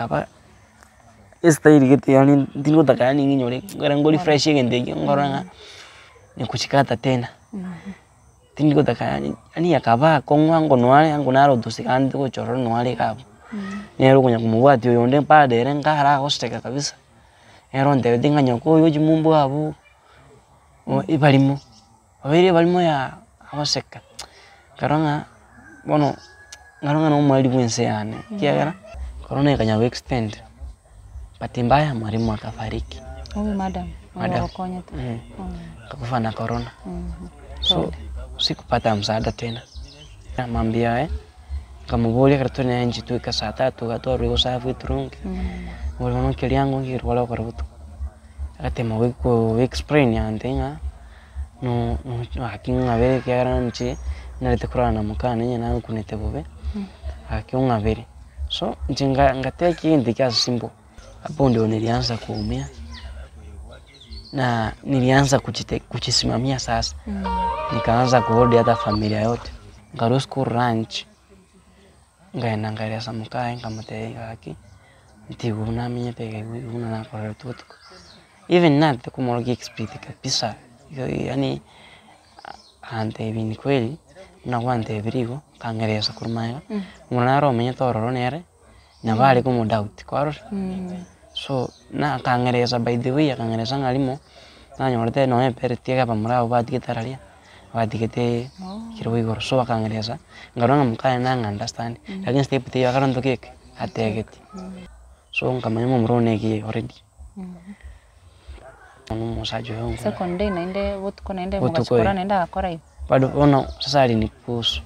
Ekaba estyle gete yaani ntingotaka yaani ng'inyore ekero nko refresh egento ekio nkorora ng'a nikuchikata tena. Tindi gotaka yaani, yaani akaba akong'u ango noare ango naro tosigante gocha ororo noare iga abwo. Nere okonya komobwatia oyonde bado ere nkare agoseka kabisa, nere ontebetie ng'a nyoko oyo ochia mumbu abwo, ebarimo, obeire ebarimo yaa agoseka, nkarora ng'a bono nkarora ng'a nomoerio bwa ense yane, ekiagera korona ekanya go extend, bahati mbaya mwalimu akafariki. Huyu madam Madam. ogokonyete Akakufa na korona, so sikupata msaada tena. Mambia yaye nkamoboria ekero tore naye inche twaika saa tatu iga twarure gosafu eturungi, nkamoboria bono keria ango nki tware gokora botuko. Agatema go explain agantebia ng'a no gaki ng'abere ekiagera inche narete korara na mokane onye nankunete bobe, gaki ong'abere. So inche nga ngateba egento ekio ase simple, hapo ndio nilianza kuumia na nilianza kujite kujisimamia sasa, nikaanza kuhold hata familia yote, nkarwa school lunch, nkaenda nkaeresa mokaye nkamotebia gaki, ntiga buna namenyete iga iga buna nakorerete botuko. Even natete komorokia expect kabisa, yaani agantebia ni kweli, buna gwantebirie igo, akang'eresa korwa magega, omwana nare omenyete ororo nere, nabo are komodoubt kwarora. So na akang'eresa by the way akang'eresa ng'a rimo, nanyorete nonye eperiti eye abamura abwo batigete araria, batigete ekerogo igoro, so akang'eresa, nkarora ng'a mokane nang'a understand, lakini step teiyo akaronto geke, ategeti. So nkamanya omomura one naki already. Bono omosacha oyo nkoro. Second day naende botuko naende Botuko mogachikora eh. naende agakora igo. Bado bono sasa alinipusu,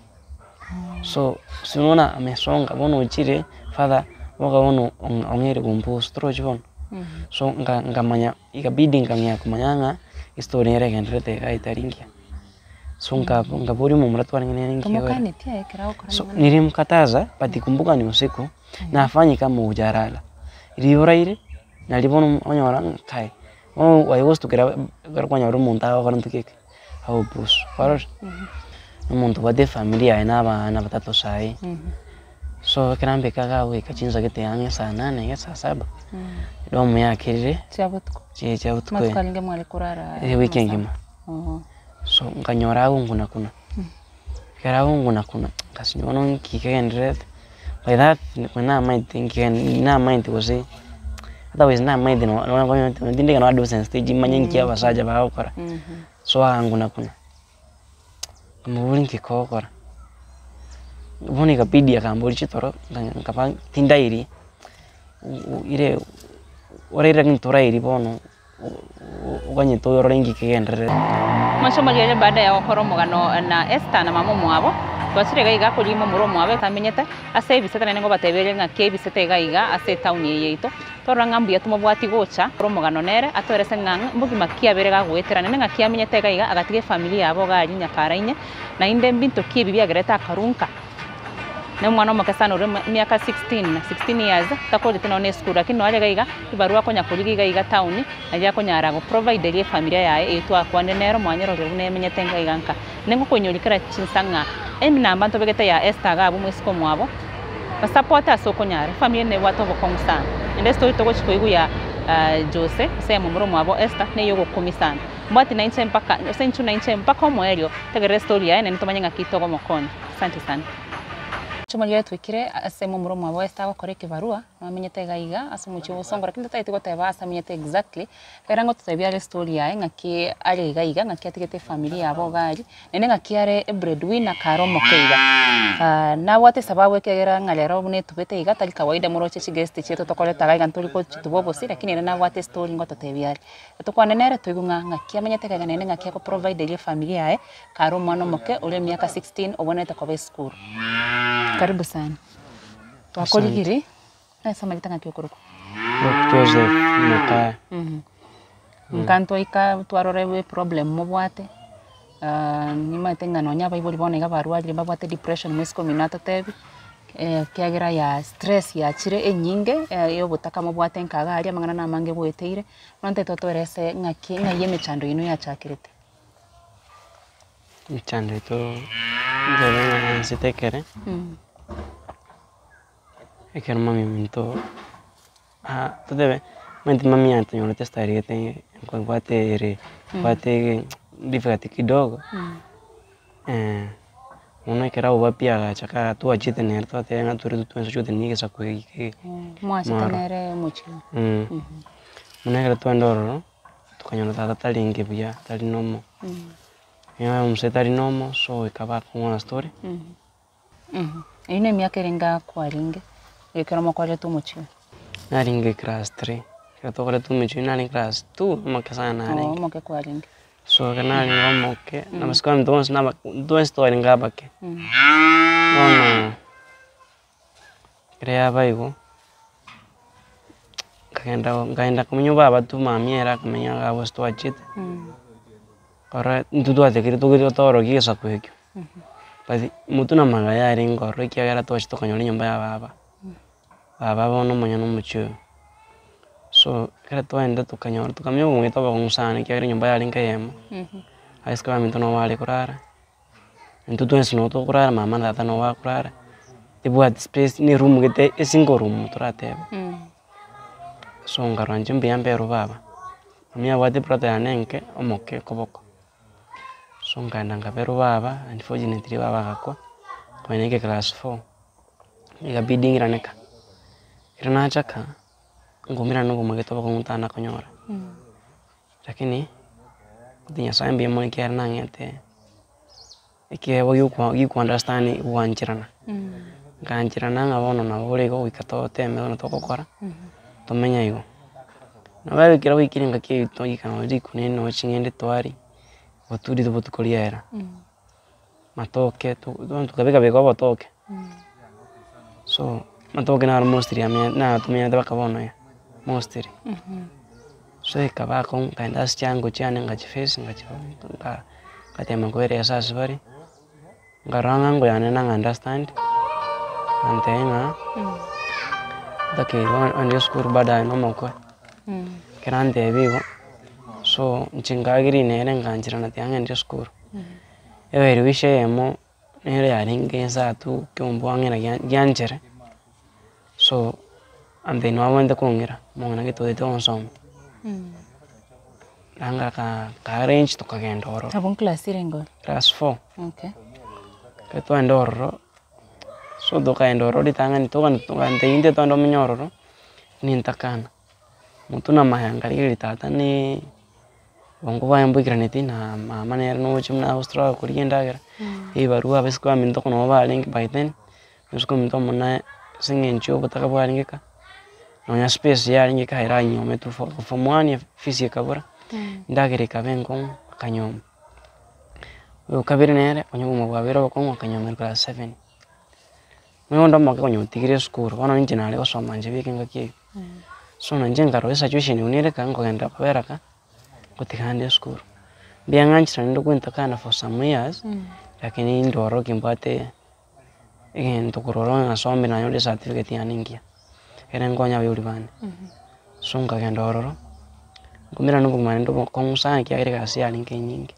so si unaona amesonga bono ochire father boka bono ong'eire kompusu torochi bono, so nka nkamanya ikabidi nkang'ea komanya ng'a estory nere egendererete iga etari ngiya. So nka nkaboria omomura twarenge nere nki igo ere. Tomokanetie aye ekero agokora So amang'ana. nilimkataza but kumbuka ni usiku na afanye kama hujalala, riuraire. Nario bono onyora ng'a kai, bono aye gostukera ekero kwanyora omonto agokora ntoki eke, agopusu, kwarora? Na omonto obwate efamiri yaye na abana batato saii, so ekero ambeka iga goika chinsa gete ang'e saa nane iga saa saba, edomu yakirire, Chia botuko. chiaye chia botuko Amatuko arenge mware korara ewiki amasaa. engima. So nkanyora agonkunakuna, ekero agonkunakuna, nkasinywa bono nki kegendererete. By that namaete nki namaete gose otherwise namaete tindika nonya adolescent stage manye nki abasacha bagokora, so agankunakuna, nkamobori nki kogokora, bono ikabidi akamboria chitoro nkaba tindairie, ire oraire lakini torairi bono. Oganyete orore inki kegendererete. Mwanche omorigereria baada ya gokora omogano na Esther na mama omwabo, twachire iga iga korigia momura omwabo etamenyete ase ebisete naende ngobateberie ng'aki ebisete iga iga ase etown eye yaito. Twarora ng'a mbuya tomobwati gocha kora omogano nere atoerese ng'a mbogima ki abere gagoetera naende ng'aki amenyete iga iga agatiga efamiri yabo iga aria nyakara inye naende mbinto ki ebi biagerete akarunka. Na omwana omoke sana ore emiaka 16, 16 years, takoreti nonya na esukuru lakini nonya iga iga, ebarua akonya korigia iga iga town, naria akonyara go provide eria efamilia yaye eywo twakwanire nero mwanyerorire buna emenyete iga iga nka. Inde ngokoinyoria kera chinsa ng'a eminamba ntobegete ya Esther iga abwo moiseke omwabo, basapote ase okonyara, efamiri eye nebwate obokong'u sana. Naende estory togochi koigwa ya Jose, ase ya momura omwabo Esther, neye ogokumia sana. Mbwati nainche mpaka, gose intwe nainche mpaka omoerio, tegerera estory yaye naende tomanye ng'aki togomokonya. Asante sana. Chiuma riria twaikire ase momura omwabo Esther agokora ekebarua, namenyete iga iga ase omochie o Bosongo lakini totageti goteba ase amenyete exactly, ekero ngototebia are estory yaye ng'aki are iga iga, ng'aki atigete efamiri yabo iga aria, naende ng'aki are ebread winner kare omoke iga. Nabwate esababu ekiagera ng'a rero buna etubete iga tari kawaida moroche chiguest chiaito tokoreta iga iga ntori gochituba obosie lakini ere nabwate estory ngototebia are. Tokwane nere toigwe ng'a ng'aki amenyete iga iga naende ng'aki ako provide eria efamiri yaye. Kare omwana omoke ore emiaka 16 obwenerete koba esukuru. Karibu sana. Twakorigiri, ase amarieta ng'aki okorokwa? Joseph Mokaya. Nka ntwaika twarora eproblem mobwate, nimanyete ng'a nonye abaibori bono iga barwarire mbabwate depression moiseke omino atotebi, ekiagera ya stress yachire enyinge ya obotaka mobwate nka iga aria amang'ana na amange bweteire, bono ntagete otoerese ng'aki ng'ai emechando yaino yachakerete. Emechando yaito nkere ng'a yansete ekere, ekero mama ominto. totebe omanyete mami atonyorete estyle gete nkobwate ere mbwate difficult kidogo, bono ekero abwo pi agacha ka twachete nere twateba ng'a tore twensi toche gotenenia egesaku eke Mwachete mwaro. nere omochie. Buna ekero twaenda ororo, tokanyora tata tarenge buya, tari normal. Eeh omosee tari normal, so ekaba akong'u story. Eyio na emiaka erenge akwarenge, ekero mokorete omochie oyo? Narenge class three, ekero twakorete omochie oyo narenge class two, omoke sana Oo narenge. omoke kwarenge. So ekero narenge omoke, na abasike baminto bonsi na abake, twensi twarenge abake. Bono, ekero yaba igo, nkagenda nkaenda komenya baba tu mami ere akamenya iga abwo ase twachete. Korwa intwe twatekire togocha torokia egesaku ekio, but motwe na magega yarenge ororo ekiagera twachete tokanyora enyomba ya baba, baba bono omonyene omochie oyo. So, ekero twaendete tokanyora tokamenya obong'aini obokong'u sana ekiagera enyomba yarenge eyemo, abaiseke baminto nabo bare korara, intwe twensi nabo tokorara, mama na tata nabo bakorara, tibwati space na eroom gete esingle room toratebe. So nkarora inche mbuya mberwe baba. Mami abwate ebrother yane enke, omoke koboko, so nkaenda nkaberwa baba, unfortunately baba agakwa, konya naika class four, ekabidi ng'irane ka. Ekero nacha ka, nkomerana na obomagete obokong'u ntana konyora, lakini, Nyasaye mbuya mono ekiagera nang'ete ekeegwa giokwa giko understand gwancherana, nkaancherana ng'a bono nabo ore igo goika toteme buna togokora, tomenye igo. Nabo ekero gwaikire engaki eywo twaika nonye rikuneni nonye ching'ende twaria, boturia botuko riaera, matoke to bono tokabeka beka obotoke, so amatoke naro mostly ame natomenyete mpaka bono iga, mostly. So ekaba akong'u nkaenda ase chiango chiane ngachiface ngachi nka ngatema koeresa ase bare, nkarora ng'a ango yane nang'a understand, agantebia ng'a ntakeire ogende esukuru bado aye nomoke, ekero antebia igo, so inche nka agree nere nkaancherana tiga ng'ende esukuru. Ebe wish eyemo. Nere yarenge insaa tu ekeombe ang'e na gianchere, so and then nabwenerete kong'ira omong'ina gete oete gonsomia. Nanga ka ka arrange tokagenda ororo. Abwo nclass erenge ore? Class four. Okay. Ekero twaenda ororo, so tokaenda ororo ritang'ani togani togantebia intwe twende omenye ororo, nintakana. Motwe na maya nkarigereria tata niii obongo bwaye mboikaraneti na mama nere noche buna ago struggle korigia endagera, ebibarua abaiseke baminto ko nabo barenge by then, omoiseke ominto omonene ase eng'encho ya obotaka bwarenge ka, nonya space yarenge ka ere anyometwe fo form one efees ekabora, endagera ekaba enkong'u akanyoma. Oyo kabere nere, onye obogima bwabeire obokong'u akanyomerwa class seven. Nonya onde omoke konya otigire esukuru, bono inche nare gosoma inche bieka engaki eywo. So nainche nkarora esituation buna ere ka nkogenda kobera ka, ngotiga ande esukuru. Mbuya ng'anchire naende gointakana for some years, lakini ndore ki mbwate egento korwa ororo nasomire nanyora ecertificate yane engiya, ekere nkonya abaibori bane. So nkagenda ororo, nkomerana na obogima naende obokong'u sana ekiagera egasi yarenge enyinge,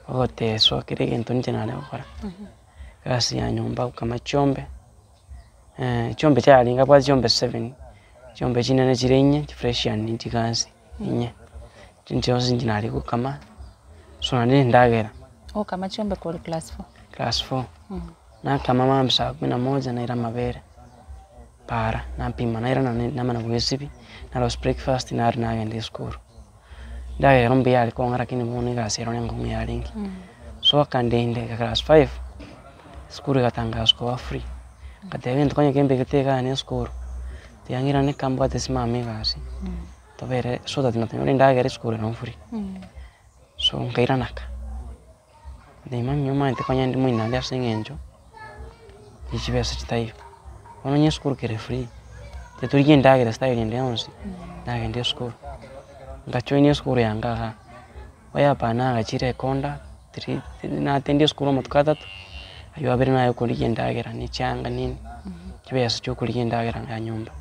ogoteswa kera egento ninche nare gokora. Egasi ya nyomba gokama chiombe, chiombe chiarenge abwate chiombe seven, chiombe chinene chire inye, chifreshian chigasi inye, chinche chionsi inche nare gokama, so naende endagera. Ogokama chiombe kore class four? Class four, nakama mambia saa kumi na moja naira amabere, para, napima nairana namana goesibia, narosia breakfast naro nagenda esukuru. Endagera ero mbuya yare kong'a lakini bono egasi ero nenkong'u yarenge. So akandenda eka class five, esukuru egatangaswa koba free, ngateba egento konya kembegete igaa na esukuru, tiga ng'irane ka mbwate simama egasi, tobere so that natonyora endagera esukuru ero free. So nkairana ka, ngateba mami omanyete konya inde moino ase eng'encho. Ne chibesa chitaiyo, bono onye esukuru kere free, tiga torigie endagera style ende yonsi, nagenda esukuru. Ngajoin esukuru ya nka igaa, whereby nagachire ekonda three natendia esukuru amatuko atato, aywo abere naye korigia endagera na echianga nini, chibesa chia okorigia endagera ya nyomba.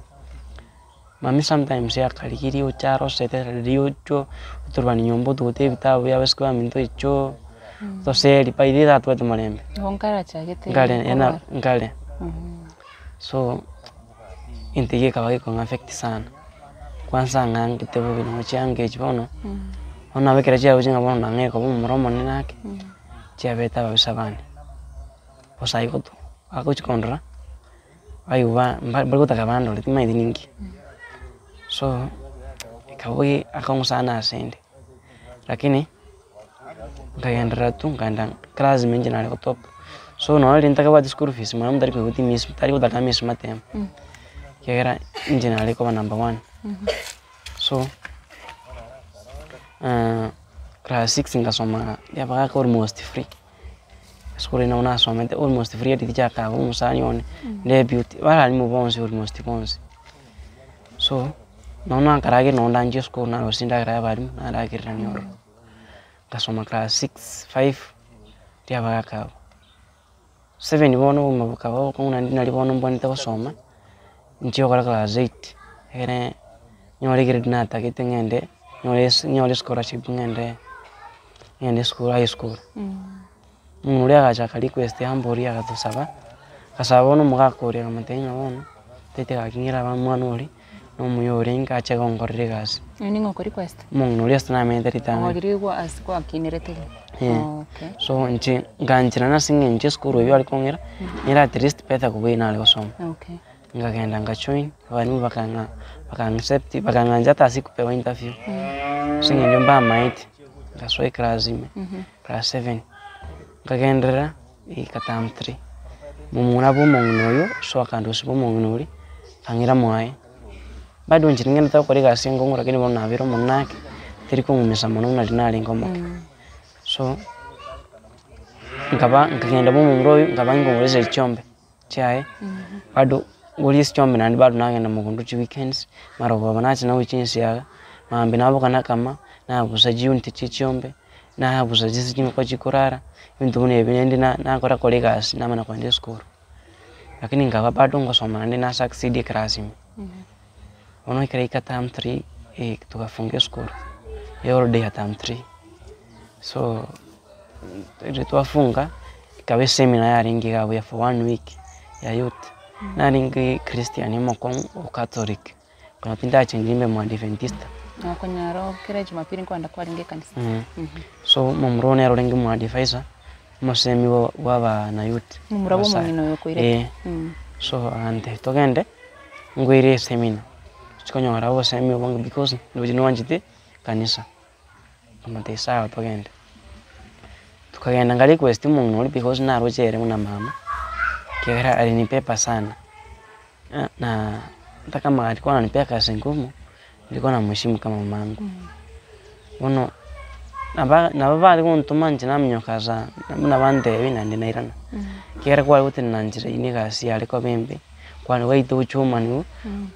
Mami sometimes akarigirie ocha arosete riria ocho otorwania nyomba otogote ebitabu bia abasike baminto echoo, toseri by the way tatwete morembe. Igo nkarachagete Nkare ena korwara. nkare. So, Egento ekio gekaba gekong'a affect sana, kwanza ng'angete bobe nonya chianga echi bono, bono nabo ekero chiagocha ng'a bono nang'ee koba omomura omonene ake, chiabete ababisa bane, bosa igo tu, bagochi kondora, baigwa ba mbari gotaka bandore timanyeti ninki. So, ekaba akong'u sana asende, lakini. Nkagenderera tu nkaenda class ime inche nare gotoka, so nonye riria ntakabwati school fees mwana tari koigwa timiss tari gotaka amiss matemo, ekiagera inche nare koba number one. So class six ngasoma riabagaka almost free, esukuru eywo nabo nasomete almost free hadi teacher akaba omosani one, deputy, abalimu bonsi almost bonsi. So, nonya nakaragera nonya ndanche esukuru narosia endagera ya abalimu naragererania ororo. Ngasoma class six, five, riabagaka abwo. Seven bono obogima bokaba obokong'u naende nari bono mbwenerete gosoma, nchie gokora class eight, egere nyore egrade natagete ng'ende, nyore esi nyore escholarship ng'ende ng'ende esukuru high school. Omonto oria agacha aka request amborie agatosaba, agasaba bono omogaka oria akamotebia ng'a bono, tete gaki ng'ira aba omwana oria, na omuya orenge ache gonkorera egasi. Oyo ning'o oko request? Omong'ina oria ase namenyete ritang'ani. Oh riria igwa ase gwakinerete iga? Eh. Okay. So inche ngancherana ase eng'encho esukuru eywo are kong'ira, nere at least better kobua eywo nare gosoma. Okay. Nkagenda nka join, abalimu bakang'a bakang accept bakang'ancha ata ase kopewa interview, ase eng'encho mbamaete, ngasoa eclass ime. Class seven, nkagenderera goika term three, momura bwa omong'ina oywo, ase akandosia bwa omong'ina oria, akang'ira mwaye. Bado inche ning'endete gokora egasi enkong'u lakini bono nabeire omonene ake, teri kong'umisa mono buna riria narenge omoke. So, nkaba nkagenda bwa omomura oywo, nkaba nkomorisia chiombe. Chiaye, bado ngoria esichombe naende bado nagenda mogondo chiweekends, marogoba nacha nagochia chinsiaga, maambia naboka nakama, nabusa chiunti chia chiombe, nabusa chise chingoko chikorara, ebinto buna ebi naende na nakora kora egasi namanya kogenda esukuru. Lakini nkaba bado ngosoma naende na succeed eclass ime. Bono ekero yaika term three, togafunga esukuru, eholiday ya term three, so. Riria twafunga, ekaba eseminar yarenge iga abwo ya for one week ya youth, narenge christian omokong'u o catholic, konya tindachengi mbe moadventista. Okonyora kera jumapili nkoenda kwarenge ekanisa. So omomura one nere orenge omoadvisor, omosemi bwa bwa abana youth. Omomura bwa omong'ina oyo okoirete. Eh, so agantebia togende, ngoire eseminar, tochikonyora obosemi obonge because ndoche nwanchete kanisa. Nkamotebia sawa togende, tukagenda nka request omong'ina oria because naroche ere buna mama, ekiagera alinipepa sana, na hata kama alikuwa ananipea kazi ngumu, nilikuwa namheshimu kama mamangu. Bono naba nabo bare gontoma inche naminyoka asa buna bantebia naende nairana, ekiagera kware gotenena nchera eywo na egasi yare koba embe, kware gwaita ochomaniwa,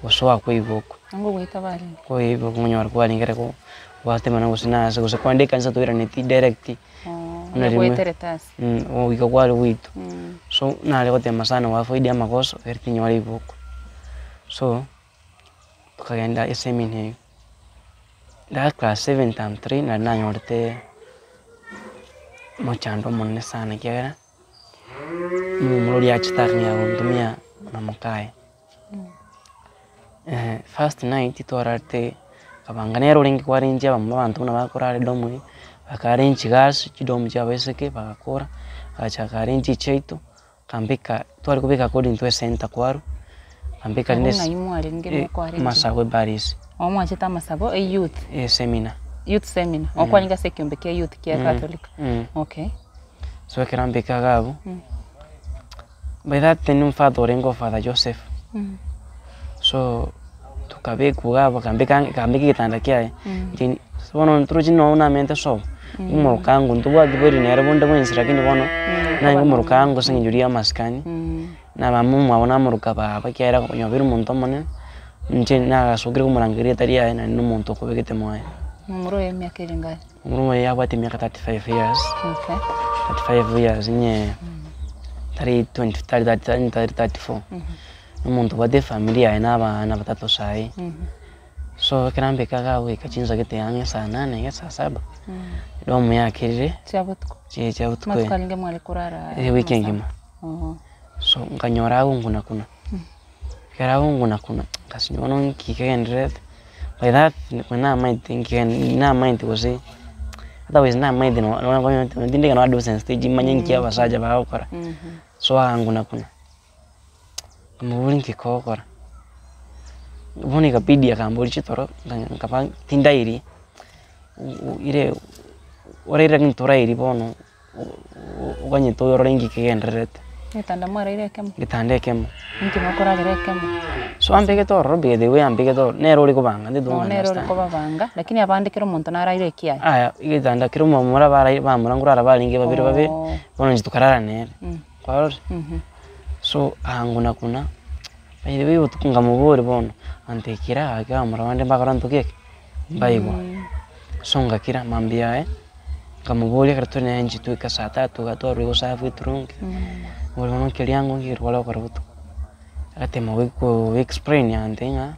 gosoa kwaigwa oko. Nigo goita barenge. Kwaigwa okonyora kwarenge go. Gwatemana gose na ase gose kwande ekanisa toiraneti direct, buna rimwe Gweterete ase. goika kware goitwa. So nare gotema sana go avoid amagoso ere tinyora riboko. So, tokagenda eseminar eywo, nda class seven term three nari nanyorete omochando omonene sana ekiagera, omomura oria achete akang'ea gontumia na mokaye. First night twararete kabanga nere orenge kwarenchia abamura abanto buna bakorara edomu eye, bakarenchia chigasi chidomu chia abaiseke bagakora, bagacha bakarenchia echiaito, bakambeka tware kobeka according to ecenter kwarwa, bakambeka Abwo rende ng'ai mwarenge mokwarenge? amasabo ebarisi. Oo mwachete amasabo e youth? Eseminar. Youth seminar, oo kwarenge ase ekeombe kia youth kia Catholic? Okay. So ekero mbeka iga abwo. By that time omfather orenge o father Joseph, so tokabekwa iga abwo akambeka ang'e akambeka egetanda kiaye, inche bono torochi nonye namenyete sobo, omorokango ntobwati bori nere bonde bwensi lakini bono, nare omorokango ase eng'encho riria amasikani, na bamama omwabo namoroka baba ekiagera onye obeire omonto omonene, inche nagasokire komorangeria erieta riaye naende na omonto okobegete moyo. Momura oye emiaka ere engapi? Omorwani oye abwate emiaka 35 years, Okay. 35 years onye tari 20 tari tari tari 34. Omonto obwate efamiri yaye na abana batato saii. So ekero ambeka iga goika chinsa gete ang'e saa nane iga saa saba, edomu yakirire, Chia botuko. chie chia botuko Amatuko arenge mware korara ewiki amasaha? engima. Oo. So nkanyora agonguna kuna. Ekero agonguna kuna, ngasinywa bono nki kegendererete, by that konya namaete nki namaete gose otherwise namaete no tindi ekero adolescent stage manye nki abasacha bagokora, so aganguna kuna, nkamobori nki kogokora, bono ikabidi akamboria chitoro nkaba tindairie, ire oraire lakini torairi bono. Oganyete orore inki kegendererete. Egetanda mwaraire ekemo? Egetanda ekemo. Inki mokorarera ekemo? So ambegete ororo by the way ambegete ororo, nere ore kobanga Oh, nere ore kobabanga, lakini abande kera omonto naraire ekiaye. Aya, egetanda kera omomura barai bamura nkorara barenge babere babere, Oh. bono intwe tokarara nere, kwarorire? So anguna kuna, by the way obotuko nkamoboria bono, antekire aa iga abamura bande mbakora ntoki eke. Mbaigwa. So ngakira mambia yaye, nkamoboria ekero tore nere inche twaika saa tatu iga twarure gosafu eturungi, nkamoboria bono nkeria ango nki tware gokora botuko. Agatema go explain agantebia ng'a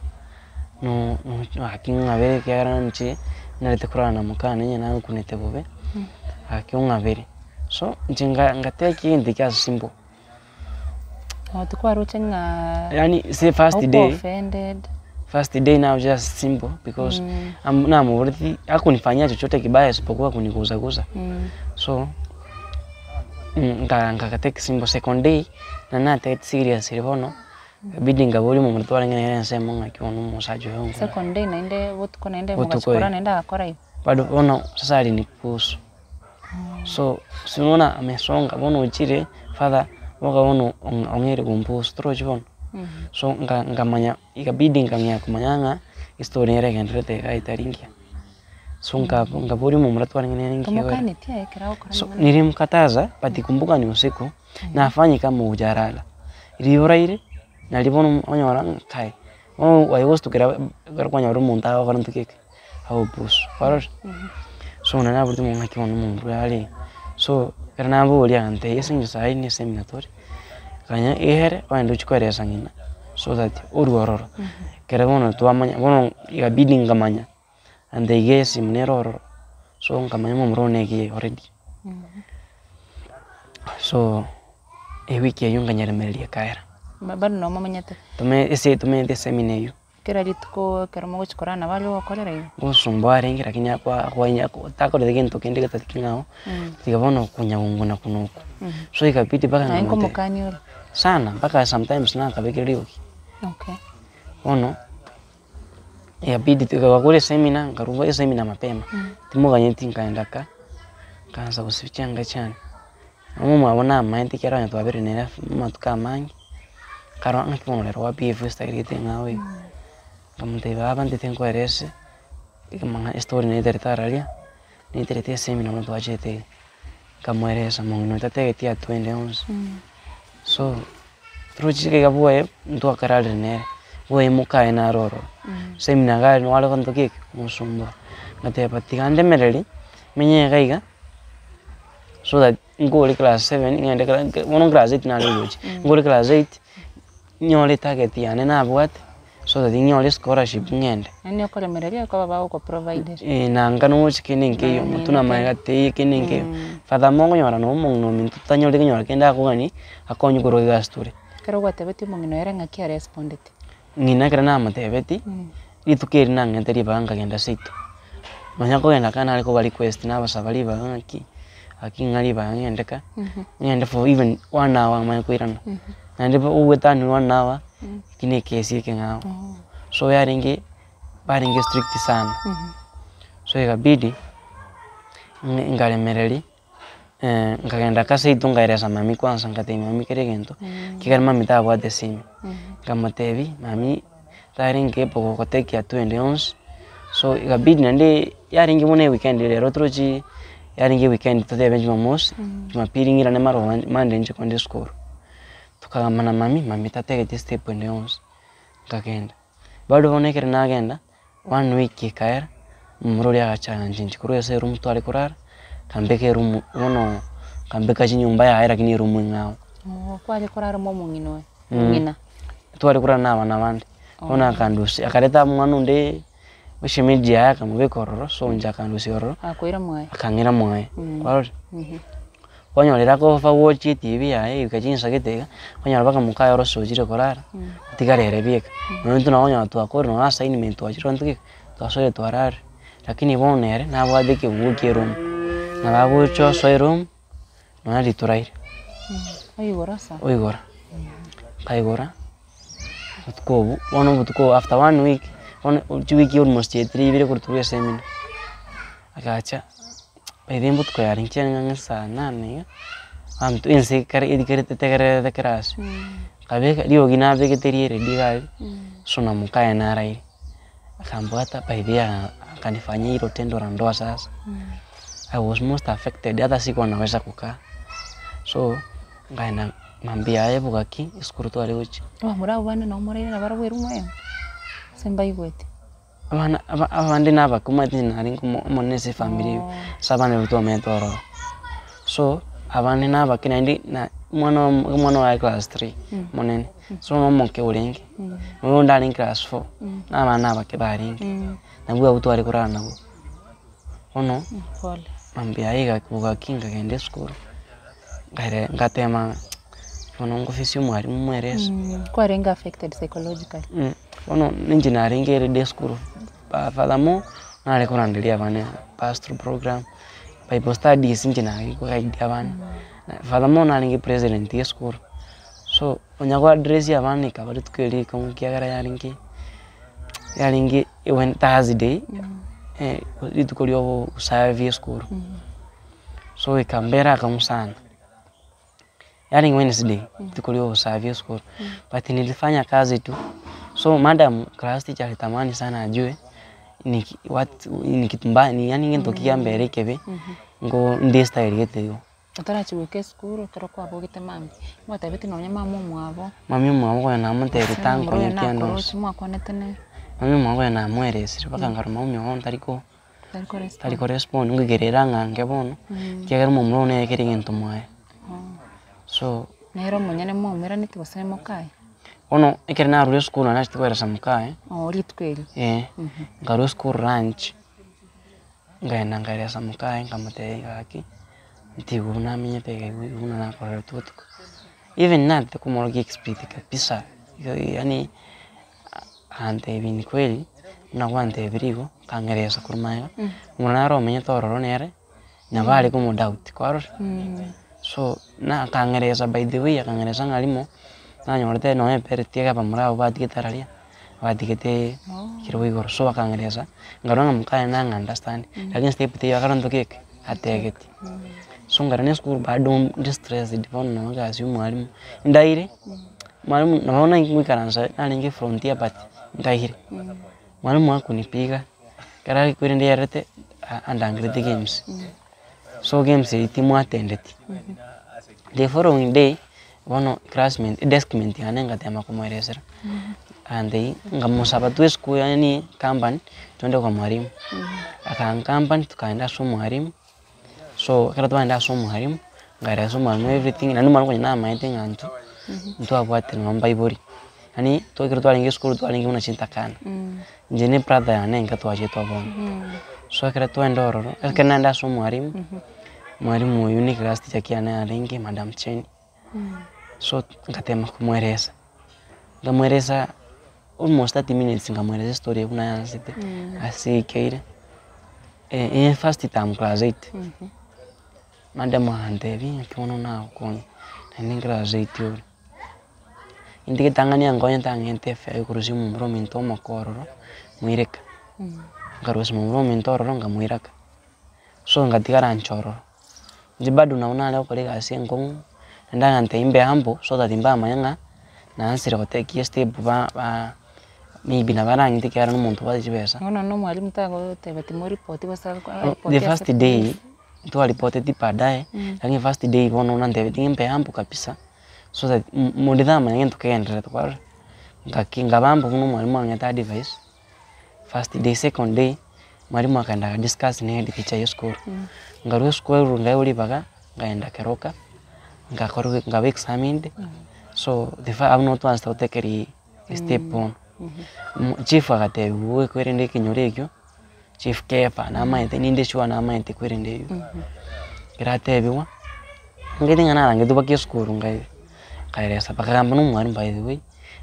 no gaki ng'abere ekiagera inche narete korara na mokane onye nankunete bobe, gaki ong'abere. So inche nga ngateba egento ekio ase simple. Tikwaroche ng'a Yaani ase first day, okwa offended. first day now just simple because namoboretie hakunifanyia chochote kibaya isipokuwa kuniguzaguza so nka nkagatake simple second day naende natagete seriously bono ikabidi nkaboria omomura twarenge nere ensemo ng'aki bono omosacha oyo nkore. Second day naende botuko naende Botuko mogachikora eh. naende agakora igo. Bado bono sasa alinikusu. So si unaona amesonga bono ochire further boka bono ong'eire gompusu torochi bono. So nka nkamanya ikabidi nkang'ea komanya ng'a estory nere egendererete iga etari ngiya. So nka nkaboria omomura twarenge nere nki iga ore. Tomokanetie aye ekero agokora So amang'ana. nilimkataza but kumbuka ni usiku na afanye kama hujalala. Riria oraire nari bono onyora ng'a kai bono aye gostukera ekero kwanyora omonto agokora ntoki eke. Agopusu, kwarora? So nari naborete ng'a ng'aki bono omonto oyo are iga. So ekero naboria agantebia ase eng'encho saii ne esemina tore, ganya ehere ogende ochie koeresa ng'ina so that orwe ororo. Ekero bono twamanya bono ikabidi nkamanya, and iga esimi nere ororo, so nkamanya omomura one ekiya already. So, ewiki eywo nkanyeremereria ekaera. Bado nomomenyete? Tome ase tomenyete esemina eywo. Kera rituko ekero mogochia korara nabo are gokorera igo. Ngosumbua arenge lakini akwa akwanya takorete gento kende getari king'ao, tiga bono okonyagunguna buna oko. So ikabidi mpaka Naye nkamote nkomokania ore. sana mpaka sometimes nakabekire riogi. Okay. Bono, ikabidi tukagakora esemina nkarwa esemina mapema, timoganyeti nkaenda ka, nkaansa gosibia chianga chiane. Omomwabo namaete ekiagera onye twabeire nere amatuko amange, nkarora ng'aki bono rero gwa behave estyle gete eng'ao iga. Nkamotebia baba ntete nkoerese, amang'ana estory naeterete araria, naeterete esemina buna twachete iga. Nkamoeresa mong'ina oyo tategetie atwende onsi. So, torochi iga bwoye ntwakararire nere, bwoye mokaye naro ororo, semina iga aria nare gento ki eke, omosumbua. Ngateba tiga ndemereri, menye iga iga. So that nkore class seven ng'ende bono class eight nare gochia, nkore class eight, nyore etarget yane nabwate, so that nyore scholarship ng'ende. Yaani okoremereria okoba bagokoprovidera. Eh, nanga nochi kende nkeiyo, motwe na amaega teiyo kende nkeiyo. Furthermore okonyora na omong'ina ominto totanyori konyora kende akogani, akonye korwa egasi tore. Ekero gwatebetie omong'ina oye ere ng'aki arespondeti? Ng'ina ekero namotebetie, rituko eri nang'ete ribaga nkagenda seito, nonya kogenda ka nare koba request nabasaba ribaga ng'aki, gaki ng'a ribaga ng'ende ka, ng'ende for even one hour manye koirana. Naende bo ogwetania one hour, eki na ekesi ekeng'ao. So yarenge, barenge strict sana, so ikabidi, nkaremereria. Nkagenda aka seito nkaeresa mami kwanza ngatebia mami kera egento, ekero mami tabwate esimi, nkamotebia mami tarenge able gogotekia twende onsi, so ikabidi naende yarenge buna eweekend rero torochi yarenge eweekend totebe jumamosi, jumapili ng'irane marogoba monday inche kogenda esukuru. Tokagamba na mami, mami tategeti estep ende yonsi, nkagenda. Bado bono ekero nagenda. One week ekaera, omomura oria agacha aganchencia korwa ase eroom tware korara, akambeka eroom bono akambeka chinyomba yaye lakini eroom eng'ao. Oo kware korara mwa omong'ina oye, ng'ina. Tware korara na abana bande, bono akandusia akareta omwana onde eshemeji yaye akamobeka ororo, so inche akandusia ororo, Akoira mwaye. akang'ira mwaye, kwarora? Kwanyorire akofa gochia etibi yaye egoika chinsa gete iga, kwanyora mpaka mokaye ore osochire korara, otigare ere bieka. Nonya intwe nabo okonyora twakorire nonya assignment twachire gose ki, twasoire twararire. Lakini bono ere, nabwate ekebuo kia eroom, nabo agocha osoe eroom, nonya ritoraire. Oigora asa. Oigora, nkaigora, obotuko obwo, bono obotuko obwo after one week, bono chiwiki almost chiaetire ibere korwa tobua esemina, agacha. By the way mbotuko yarenge chiarenge ang'e saa nane iga, abanto ense ekare erikerete tegererete class, nkabeka riogi nabegete ria eredio iga aria, so na mokaye naraire, akambwata by the way akanifanyia hilo tendo la ndoa sasa, I was most affected hata sikuwa naweza kukaa, so nkaenda mambia yaye bogaki esukuru tware gochia. Abamura abwo bande nabo moraire nabarabwo erumu eyemo, ase mbaigwete. Abana aba abande na abake omanyete inche narenge omo omonene ase efamiri eywo, ase abana baria twamenyete ororo. So, abande na abake naende na omwana omo omwana oye are class three, omonene, so na omoke orenge, na oyonde arenge class four, na abana abake barenge, nabwo abwo tware korara nabwo. Bono, Pole. mambia yaye iga bogaki nkagenda esukuru, nkaere ngatema bono ngofisi omwalimu mwerese. Kwarenge affected psychologically. Bono ninche narenge erede esukuru, furthermore, nare koranderia abana pastoral program, bible studies inche nare koguide abana, furthermore narenge president ya esukuru, so onya go address abana ekaba rituko erio rikong'u ekiagera yarenge yarenge when Thursday, rituko ria obosafi esukuru, so ekambera akong'u sana. Yaani Wednesday rituko ria obosafi esukuru, but nilifanya kazi tu, so madam class teacher alitamani sana ajue niki what ni kitu mbaya yaani ngento ki kiambere ekebe ngo ndi style gete igo. Otarachia goika esukuru ekero kwabogete mambia, ngwatebetie nonye mama omwabo. Mami omwabo konya namotebirie Ase omomura oyo tankonya ki ande onsi. nakoroche mwakwanete nere. Mami omwabo konya namoeresire mpaka nkarora mami omwabo ntari ko Tari korespond. tari korespond ngoikerera ng'a ange bono, ekiagera omomura oyo nere kera egento mwaye. So. Nere omonyene mwaumeraneti gose mokaye? Bono ekero narure esukuru naende nachete koeresa mokaye. Oo rituko erio. Eh, nkarwa esukuru lunch, nkaenda nkaeresa mokaye nkamotebia gaki, ntiga buna namenyete iga iga buna nakorerete botuko. Even natete komorokia expect kabisa, yaani Akantebia ni kweli, buna gwantebirie igo, akang'eresa korwa magega, omwana nare omenyete ororo nere, nabo are komodoubt kwarora. So, na akang'eresa by the way akang'eresa ng'a rimo, nanyorete nonye eperiti eke abamura abwo batigete araria, batigete ekerogo igoro, so akang'eresa, nkarora ng'a mokaye nang'a understand, lakini step teiyo akaronto keke, ategeti. So nkarora esukuru bado ndi stressed bono nonye egasi ya omwalimu, ndaire. Mwalimu nabo nainche ngoikaransa narenge frontier but nkaire, mwalimu akonipiga, ekero akorende yarete andangereti games, so games eywo timwatendeti. The following day, bono classmate deskmate yane ngatema komoeresera, agantebia nkamosaba twesukuru yaani company twende kwa mwalimu, akancompany tukaenda ase omwalimu. So ekero twaenda ase omwalimu, nkaeresa omwalimu everything, naende omwalimu konya namaete ng'a intwe, ntwabwate nonye baibori, yaani twa ekero twarenge esukuru twarenge buna chintakana, inche na ebrother yane enka twachete obomo. So ekero twaenda ororo, ekero naenda ase omwalimu, mwalimu oywo na eclass teacher kiane arenge madam Jane, so ngatema komoeresa, nkamoeresa almost 30 minutes nkamoeresa estory buna yansete ase ekeire. Eh first term class eight, madam agantebia ng'aki bono nagokonya, naende class eight ore. Intwe getang'ani ankonye tang'ente efare yokorusia omomura ominto omoke ororo, moireka. Nkarusia momura ominto ororo nkamoiraka, so ngatigara inche ororo. Inche bado nabo nare gokora egasi enkong'u, naende agantebia mbe humble so that mbamanye ng'a nansire gotake estep ba ba maybe nabo arang'ite ekiagera na omonto obwate chibesa. Bono na omwalimu tagoteba timoripoti gose The first day ntwaripoteti baadaye, lakini first day bono nantebetie ng'a mbe humble kabisa so that monde tamanya gento kegendererete kwarora. Ngaki nkaba humble buna omwalimu ang'ete advice. First day, second day, mwalimu akaenda aga discuss na head teacher ya esukuru, nkarwa esukuru nkaegwa ribaga, nkaenda keroka, ngakorwa nkaba examined, so the fa abwo nabo twanchete gotekeria estep bono. Chief agatebiwa kwerende ekenyoro ekio, chief Kefa namaete ninde sure namaete kwerende eywo, ekero atebiwa. Nkaigwa ng'a narangetwe mpaka esukuru nkai nkaeresa bakagamba na omwalimu by the way,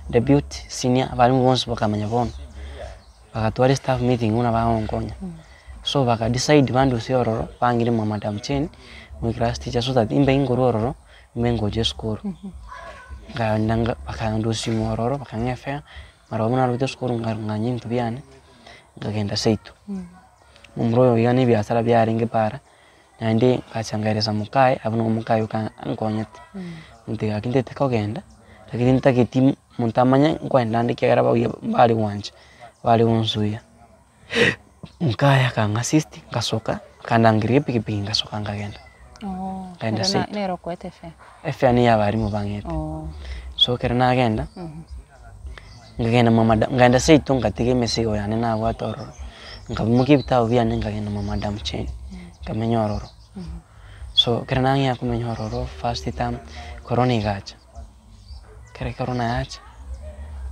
deputy, senior, abalimu bonsi bakamanya bono. Bagatwara estaff meeting buna bagonkonya, so baka decide bandusie ororo bang'ire mwa madam Jane, my class teacher so that imbe nkorwa ororo, imbe ngocha esukuru. Nkaenda nga bakandusia ime ororo bakang'a efare, barobwo narwete esukuru nkarung'anya ebinto biane, nkagenda seito. Omomura oyo iga na ebiasara biarenge para. Naende ngacha nkaeresa mokaye, abwo nabo mokaye oka ankonyete, ntiga gaki ntete kogenda, lakini ntageti monto amanye nkoenda ande ekiagera babuya mbare gwancha, bare gonsuya. Mokaye akang'a assist, ngasoka, akandangeria epikipiki ngasoka nkagenda. Nkaenda Ere seito. nere okoete efare? Efare niyo abalimu bang'ete. So ekero nagenda, nkagenda mwa madam, nkaenda seito nkatiga emesigo yane nabwate ororo, nkaimokia ebitabu biane nkagenda mwa madam Jane, nkamenya ororo. So ekero nang'ea komenya ororo first term, corona egacha, ekero corona yacha,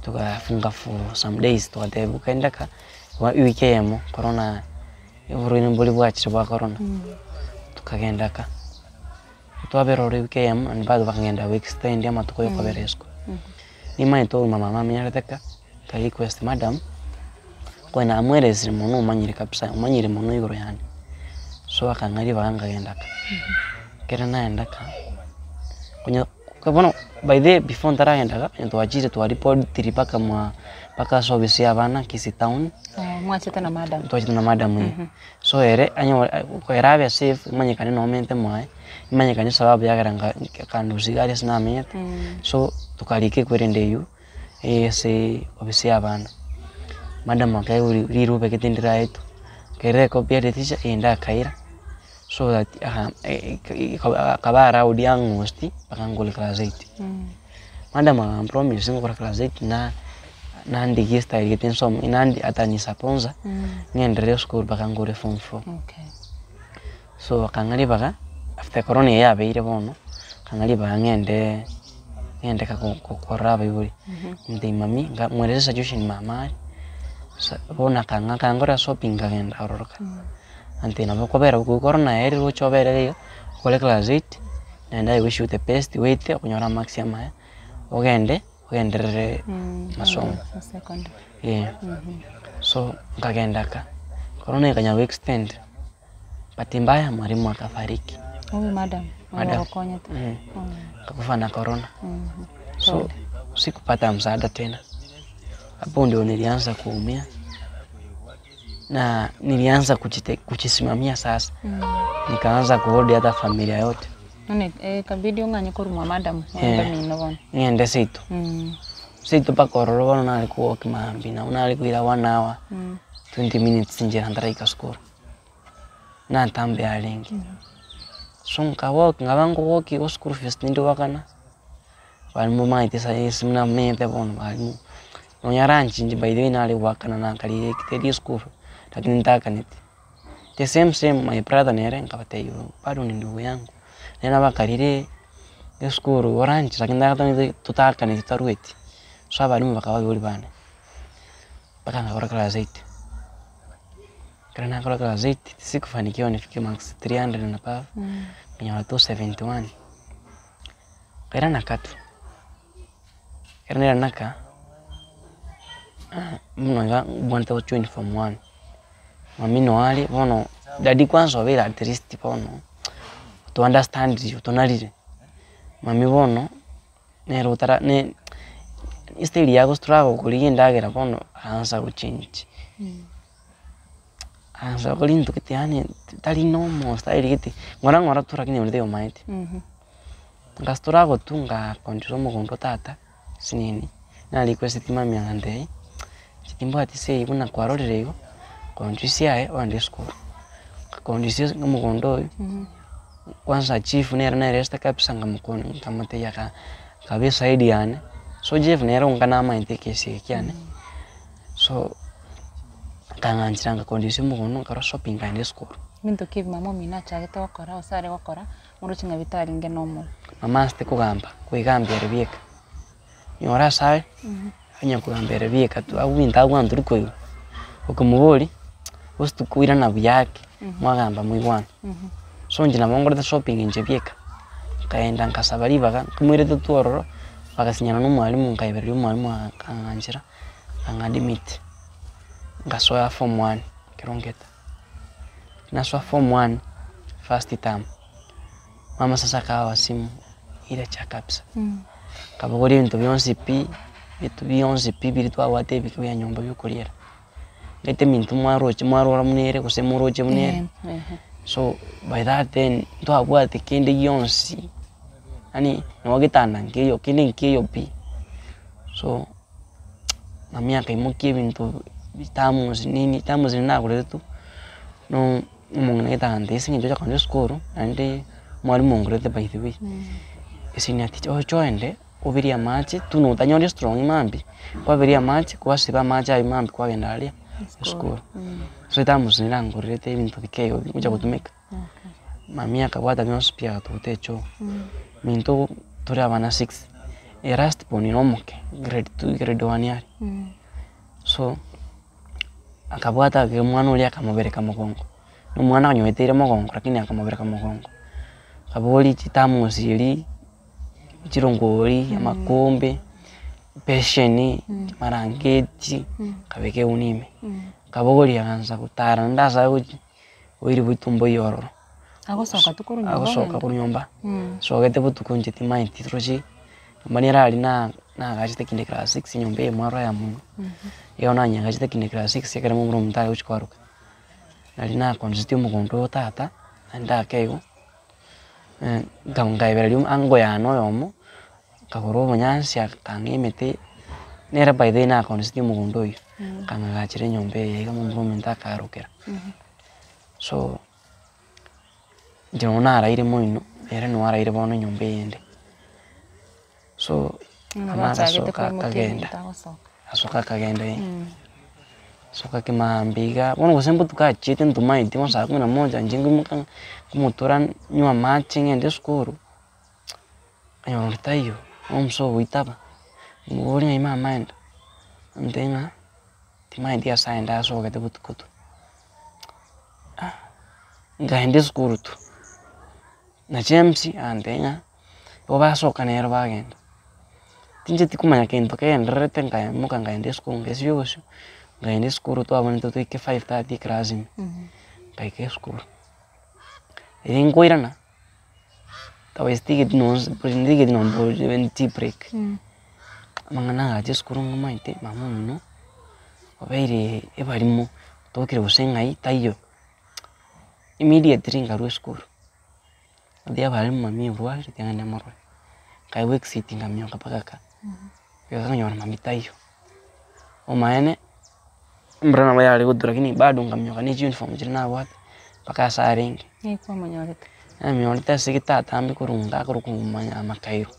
togafunga for some days togatebiwa kende ka ewiki eyemo corona oborwaire mbori bwachire bwa corona, tokagenda ka. Twabera ore ewiki eyemo naende bado bakagenda go extend amatuko ya okobera isiko. Nimanyete obogima mama amenyerete ka, nka request madam, konya namweresire mono omanyire kabisa, omanyire mono igoro yane. So akang'a ribaga nkagenda ka, ekero naenda ka, konya bono by the way before ntaragenda ka, onye twachire twaripotiri mpaka mwa mpaka ase ofisi ya abana kisii town. Mwachete na madam? Twachete na madam eh. So ere anyore ere abe safe emanyekane nomente mwaye, emanyekane esababu yagera nka akandusia iga aria ase namenyete, so tokarika ekwerende eywo ase ofisi ya abana. Madam akaigwa rirube gete ndiraetwe, akaira ecopy ya the teacher eyende akaira, so that akaba allowed ang'usti mpaka nkore class eight. Madam akampromise ngokora class eight na nandigie estyle gete nsome nandi atanisponsor ng'enderere esukuru mpaka nkore form four. So akang'a ribaga after corona eye yabeire bono, akang'a ribaga ng'ende ng'ende ka korora abaibori, ntebi mami nkamweresa esituation mama are, sa bono akang'a akangorera shopping nkagenda ororo ka. Antebia nabo okobera korwa corona yaerire oche obere iga, okore class eight, naende I wish you the best oete okonyora amarks amaya, ogende ogenderere masomo. Eh, so nkagenda ka, korona ekanya go extend, bahati mbaya mwalimu akafariki. Huyu madam Madam. ogokonyete Akakufa na corona. So sikupata msaada tena, hapo ndio nilianza kuumia na nilianza kujisimamia sasa, nikaanza kuhold hata familia yote. None ikabidi ong'anye korwa mwa madam ogende mino bono. Ng'ende seito, seito mpaka ororo bono nare kowalk mambia nabo nare koira one hour, 20 minutes inchera ntaraika sukuru, natambe yarenge. So nkawalk nkaba nkowalk igo school fees tindi goakana, barimu bamaete saisi buna menyete bono barimu, nonya lunch inche by the way nare goakana nakarire teri esukuru, lakini ntakaneti. The same same my brother nere nkabatebia bado ni ndugu yangu, nere nabo akarire esukuru igo lunch lakini ntakaneti totakaneti totarueti, so abalimu bakaba abaibori bane, mpaka nkakora class eight. Ekero nakora class eight, sikufanikiwa nifike marks 300 and above, nkanyora 271, nkairana ka tu, ekero nairana ka, buna iga mbwate gojoin form one, mami noo are bono, daddy kwanza obeire at least bono, oto understandire otonarire, mami bono, nere otara ne estyle ya gostruggle korigia endagera bono aansa gochange. Aansa gokora into gete yaani tari normal style gete, ng'ora ng'ora tu lakini onde taiyomaete. Ngastruggle tu ngacontrol omogondo tata, sinini, narequesteti mami agantebia, inche timbwati say buna kwarorire igo, conduce aye ogende esukuru. Ngaconduce omogondo oywo, kwanza chief nere naereste kabisa nkamokoni nkamotebia aka akaba eside yane, so chief nere onka namaete ekesi eke kiane, so akang'anchera ngaconduce omogondo nkara shopping nkaenda esukuru. Ebinto ki ebi mama omino achagete gokora gose are gokora, oroche ng'a bitarenge normal? Mama anchete kogamba, koigambia ere bieka, nyora ase are, onya kogamba ere bieka tu abwo ebinto abwate tori koigwa, okomoboria, gose tokoirana buya ake, mwagamba mwaigwana. So inche nabo nkorete shopping inche bieka, Nkaenda nkasaba ribaga, nkomoirete tu ororo, bagasinyana na omwalimu nkaebereria omwalimu akang'anchera, akang'admit, ngasoa form one ekero ngeta. Nasoa form one, first term, mama sasa akawa simu ira cha kabisa, nkabogoria ebinto bionsi pi, ebinto bionsi pi biria twabwate ebike bia nyomba bia okoriera. Naete eminto mwaroche mwarora buna ere gose moroche buna ere, so by that then ntwabwate kende gionsi, yaani nabo getanda nkeiyo kende nkeiyo pi. So mami akaimokia ebinto thermos nini thermos riria nagorete tu, no omong'ina gete agantebia ase eng'encho ocha kogenda esukuru, naende omwalimu ongorete by the way, esenior teacher oche oende. Oberie amache, tu notanyore estrong mambia, kwaberia amache, kwasiba amache aywo mambia kwagenda aria esukuru. So ethamusi nigo nangorerete ebinto bike igo bigocha gotumeka. Mami akabwata bionsi pi agatuta echoo, minto tore abana six, e last born na omoke grade two grade one are. So, akabwata ake omwana oria akamobereka mogongo, na omwana onyoeteire mogongo lakini akamobereka mogongo, akaboria chithamusi eria. Chirongori, amakombe, epesheni, amarangeti, nkabeka egunia ime, nkabogoria nkaanza gotara naende ase agochia, oiri goitwa mboiyo ororo. Agosoka tu korwa nyomba Agosoka ogenda? korwa nyomba, asogete botuko inche timaeti roche, nyomba nere aria na nagachete kinde class six enyomba eye mwarora ya mono, igo nanyegachete kinde class six ekero momura omonto are gochia koaroka. Nari nakonsetie omogondo o tata, naende ake igo. Nkaebereria ango yane oyomo, nkagora obonyansi akang'a emete, nere by the way nakonsetie omogondo oywo, akang'agachera enyomba eye iga momura ominto akaarokera. So, inche nonya naraire moino, ere noo araire bono enyomba eyende. So, Ng'a mama bachagete agasoka koimokia akagenda, ebinto agosoka. asoka akagenda asoka kimambia iga, bono gose mbotuko achiete ntomaeti bono saa kumi na moja inche nkoimoka ng'a nkomotura nywe amache ng'ende esukuru, nkanyora onde taiyo, omosa ogoitaba, nkomoboria ng'ai mama aenda, antebia ng'a timaeti ase aenda asogete botuko tu, nkaenda esukuru tu, na James agantebia ng'a. Igo basoka nero bagenda, tincheti komanya kento kegendererete nkaimoka nkaenda esukuru nkaesibia obosio, nkaenda esukuru twabwenerete toike 5:30 eclass ime, nkaika esukuru. Riria nkoirana, tabwesigeti nonsi ntigeti nonye tea break, amang'ana agacha esukuru ng'omaete mama omino, obeire ebarimo, otokire gose ng'ai taiyo, immediately nkarwa esukuru. Riria abarimu mami orwarire tiga ng'ende morore, nkaigwa exit nkaminyoka mpaka ka, rirorio nkanyora mami taiyo, omaene, embura nabo yare gotwa lakini bado nkaminyoka na echiuniform chiria nabwate, mpaka ase arenge. Ng'ai kwamonyorete? Namonyorete ase getatambe korwa ngakorokwa makairo,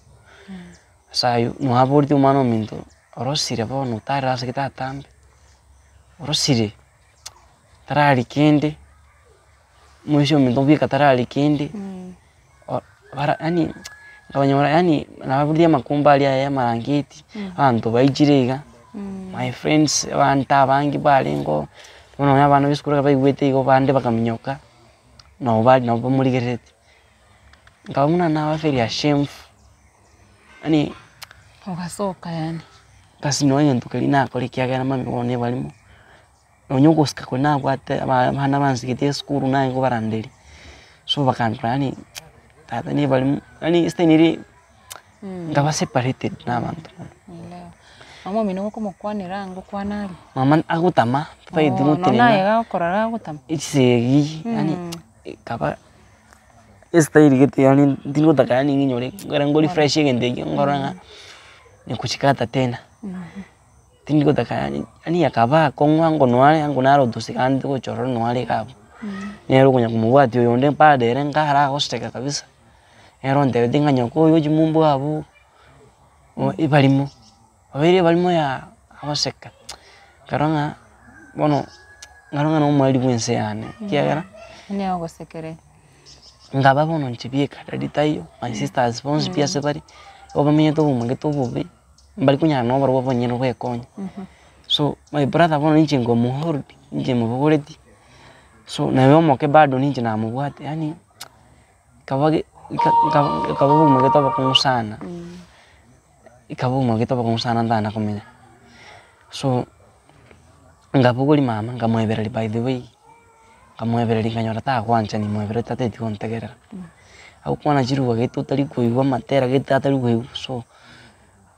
ase aywo mwaboreti omwana ominto, orosire bono otarire ase getatambe, orosire, tarari kende. Omoisia ominto bweka tarari kende, bara yaani nkabanyora yaani nababuria amakombe aria aye amarangeti, abanto baichire iga, my friends abanto abange barengeo, bono nonye abana ba esukuru ekero baigwete igo bande bakaminyoka, nabo bare nabo bamorigereretie. Nkaba buna naba very ashamed, yaani Ogasoka yaani. Kasi nonye egento keria nakora ekiagera mambia bono nebarimo. Nonya ogosika koria nabwate abana bansigete esukuru naye nkobaranderia, so bakandora yaani tata nibarimo yaani esiteni eria nkaba separated na abanto mono. Elewa. Mama omino gokomokwanera ngokwana aria? Mama agotama tabaeti Nonya gotenena aye gakorora agotama? Chisegi yaani ekaba estyle gete yaani ntingotaka yaani ng'inyore ekero nkorefresh egento ekio nkorora ng'a nikuchikata tena. Tindi gotaka yaani, yaani akaba akong'u ango noare ango naro otoseka ande gocha ororo noare iga abwo. Nere okonya komobwatia oyonde bado ere nkare agoseka kabisa, nere ontebetie ng'a nyoko oyo ochia mumbu abwo, ebarimo, obeire ebarimo yaa agoseka, nkarora ng'a bono nkarora ng'a nomoerio bwa ense yane, ekiagera. Onye ogosekereri. Nkaba bono inche bieka, daddy taiyo, my sisters bonsi pi ase bare, igo bamenyete obomagete obobe. Mbari konyara noborobwo bonyene bwekonya. So my brother bono ninche nkomohold, ninche mobogoretie, so naye omoke bado ninche namobwate yaani kaba ge. Ikaba obogima gete obokong'u sana, ikaba obogima gete obokong'u sana ntana komenya. So, nkabogoria mama nkamoebereria by the way, nkamoebereria nkanyora tagwancha nimoeberetie tateti gontegerera. Agokwana chiruga gete otari koigwa amatera gete atari koigwa so,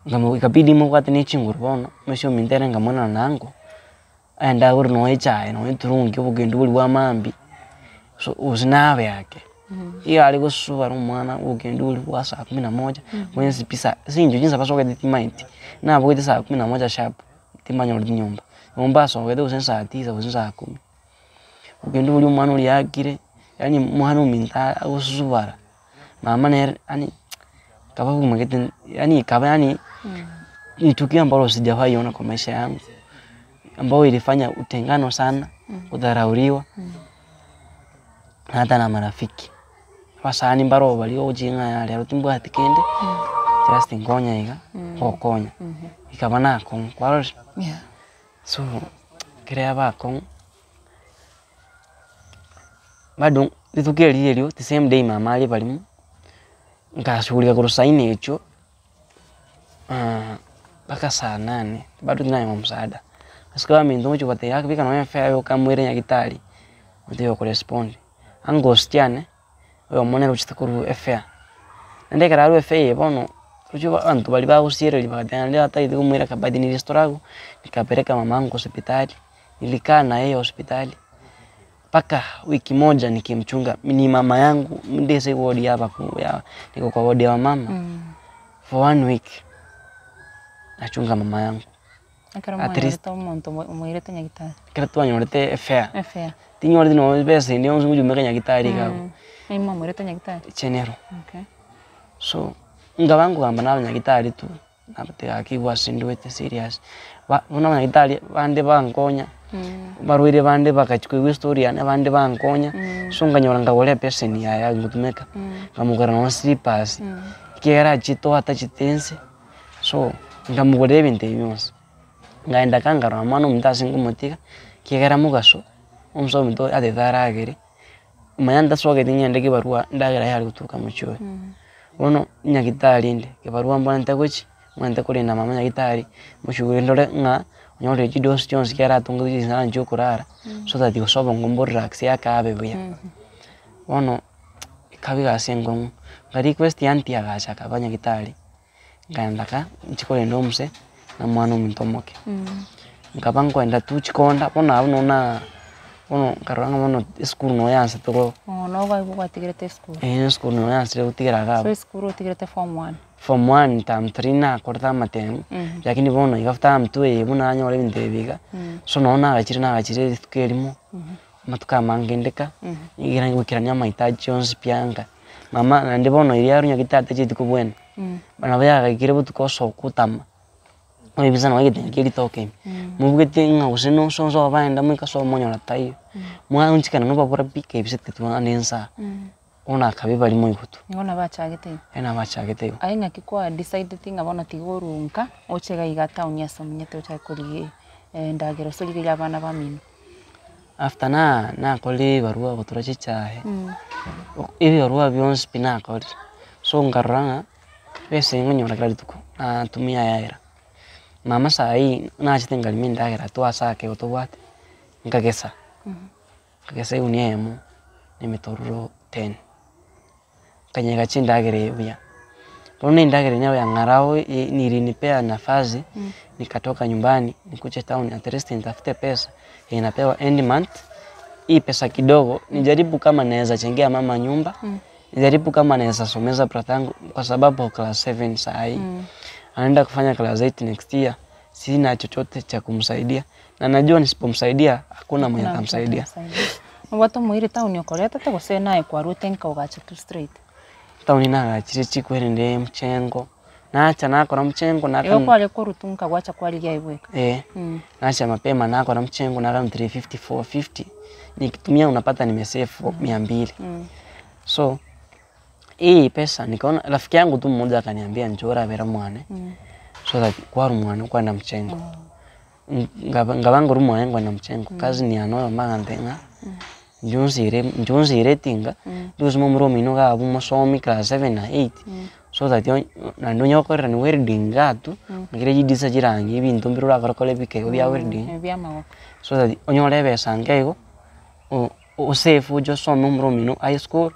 nkamo ikabidi mobwate ne chinguru bono, omoisia ominto ere nkamoenana na uncle. Aye ndagore nonya echae nonya eturungi obokendo boria bwa maambia, so gose nabe ake, iga are gosubara omwana obokendo boria bwa saa kumi na moja, bwensi pi saa ase eng'encho chinsa basogete timaeti, nabogete saa kumi na moja sharp, timanyoreti nyomba, igo mbasogete gose saa tisa gose saa kumi. Obokendo boria omwana oria aakire, yaani omwana ominto agosusubara, mama nere yaani kaba omanyete yaani ikaba yaani ni tukio ambalo sijawahi ona kwa maisha yangu. Ambayo ilifanya utengano sana, kudharauliwa na hata na marafiki. Abasani mbaro baria ogochia ng'a yaya rero timbwati kende, just nkonya iga, gokonya. Ikaba nakong'u kwarorire? So, ekere yaba akong'u, bado rituko erio erio the same day mama aria barimo, nkashughulika korwa saa nne echio. Mpaka saa nane bado tinanyora msaada, ase baminto ngochia kobatebia gaki beka nonye efare okamoire nyagetari, otige korespond. Uncles chiane, oyomo nere ochete korwa efare, naende ekero arwa efare eye bono, roche abanto baria bagosiereria bagateba naende atagete komoira but nili struggle, nikapeleka mamangu hospitali, nilikaa na yeye hospitali mpaka wiki moja nikimchunga, ni mama yangu ndese wodi ya abakungu ya niko kwa wodi ya wamama for one week nachunga mama yangu. Ekero At least mwanyorete omonto omoirete nyagitari. ekero twanyorete efare, Efare. tinyoreti nonye besa ende yonsi ngochumeka nyagitari iga abwo. Ng'ai mwamoirete nyagitari? General. Okay. So, nkaba nkogamba na abanyagitari tu. Nabatebia gaki gwasindwete serious, ba bono abanyagitari bande bankonya, barwaire bande bagachia koigwa estory yane abande bankonya, so nkanyora nkagora epeseni yaye ngotumeka, nkamogorera nonye slippers, ekiagera achete atachete ense, so nkamogorera ebinto ebi bionsi. Nkaenda ka nkarora mwana omonto ase nkomotiga, ekiagera mogaso, omosae ominto atete aragere, manya ntasogeti ng'ende kibarua endagera yare goturuka mochie oyo. Bono nyagitari inde, ebarua mbwenerete gochia, mbwenerete korenda mama nyagitari, moshugurie ndore ng'a onyorire chidosi chionsi ekero atongete chinsa chia okorara, so that gose obongo mborelax akabe buya. Bono, ekaba egasi enkong'u, nka request aunty agacha akaba nyagitari, nkaenda ka, nchia korenda omosee, na omwana ominto omoke. Nkaba nkoenda tu chikonda, bono abwo nonye na bono nkarora ng'a bono esukuru noyo yansete go. Oo nogo igo gwatigerete esukuru. Eeh esukuru noyo yansire gotigera iga So abwo. esukuru otigerete form one. Form one term three nakorete amatemu, lakini bono iga term two eye buna nanyora ebinto ebi iga, so nonya nagachire nagachire rituko erimo, amatuko amange ndeka, nigo goikerania amahitaji yonsi pi anga. Mama naende bono eria arwa nyagetari tacheti kobwena, nabo yagaikire botuko osoka otama. Oibisa nonye egeteni kia ritoke ime, mobugetie ng'a gose nosonso obaenda moika sobo monyora taiyo, mwaonchokana nobabora pi kebisete twana ensaa, bono akaba ebarimo igotwa. Nigo nabachagete igo. Ere nabachagete igo. Aye ng'aki kwa decideti ng'a bono tiga orunka, oche iga iga town ase omenyete ochake korigia endagera ase origereria abana bamino. After na nakorire ebibarua gotura chichae, ebibarua bionsi pi nakorire, so nkarora ng'a. Besa eye nkonyora kera rituko, natumia yaera. Mama saii nachete nkarema endagera twasake igo tobwate, nkagesa, nkagesa egunia eyemo na emetororo ten, nkanyega endagera eye buya. Bono endagera eye nabo yang'arao ilinipea nafasi, nikatoka nyumbani nikuje town at least nitafute pesa yenye napewa end month, hii pesa kidogo nijaribu kama naeza jengea mama nyumba. Nijaribu kama naeza somesha brother yangu kwa sababu ako class seven saa hii anaenda kufanya class eight next year. Sina chochote cha kumsaidia na najua nisipomsaidia hakuna mwenye atamsaidia. Obwate omoiri town okoretete gose naye kwarwete nka ogacha tu straight? Town nagachire chikwerende mchengo, nacha nakora mchengo naka Igo kware korwa tu nka gwacha kwarigia aye bweka? Eh, nacha mapema nakora mchengo naka 350 450 nikitumia unapata nimesave mia mbili. So hii pesa nikaona rafiki yangu tu mmoja akaniambia njoo orabera mwane so that kwarwa mwane okwana mchengo. Ngaba ngorwa mwaye nkwana mchengo kazi ni yane oyo magante ng'a. Inche onsire inche onsire etinga, ndosima omoro omino iga abwo mosomi class seven na eight, so that onye naende onye gokorerani welding iga atwo, ekere chidisa chirangi ebinto mbire orakore kore ebike igo bia welding, Ebia amagoko. so that onyore ebesa nke igo, o- osave oche osome omoro omino high school,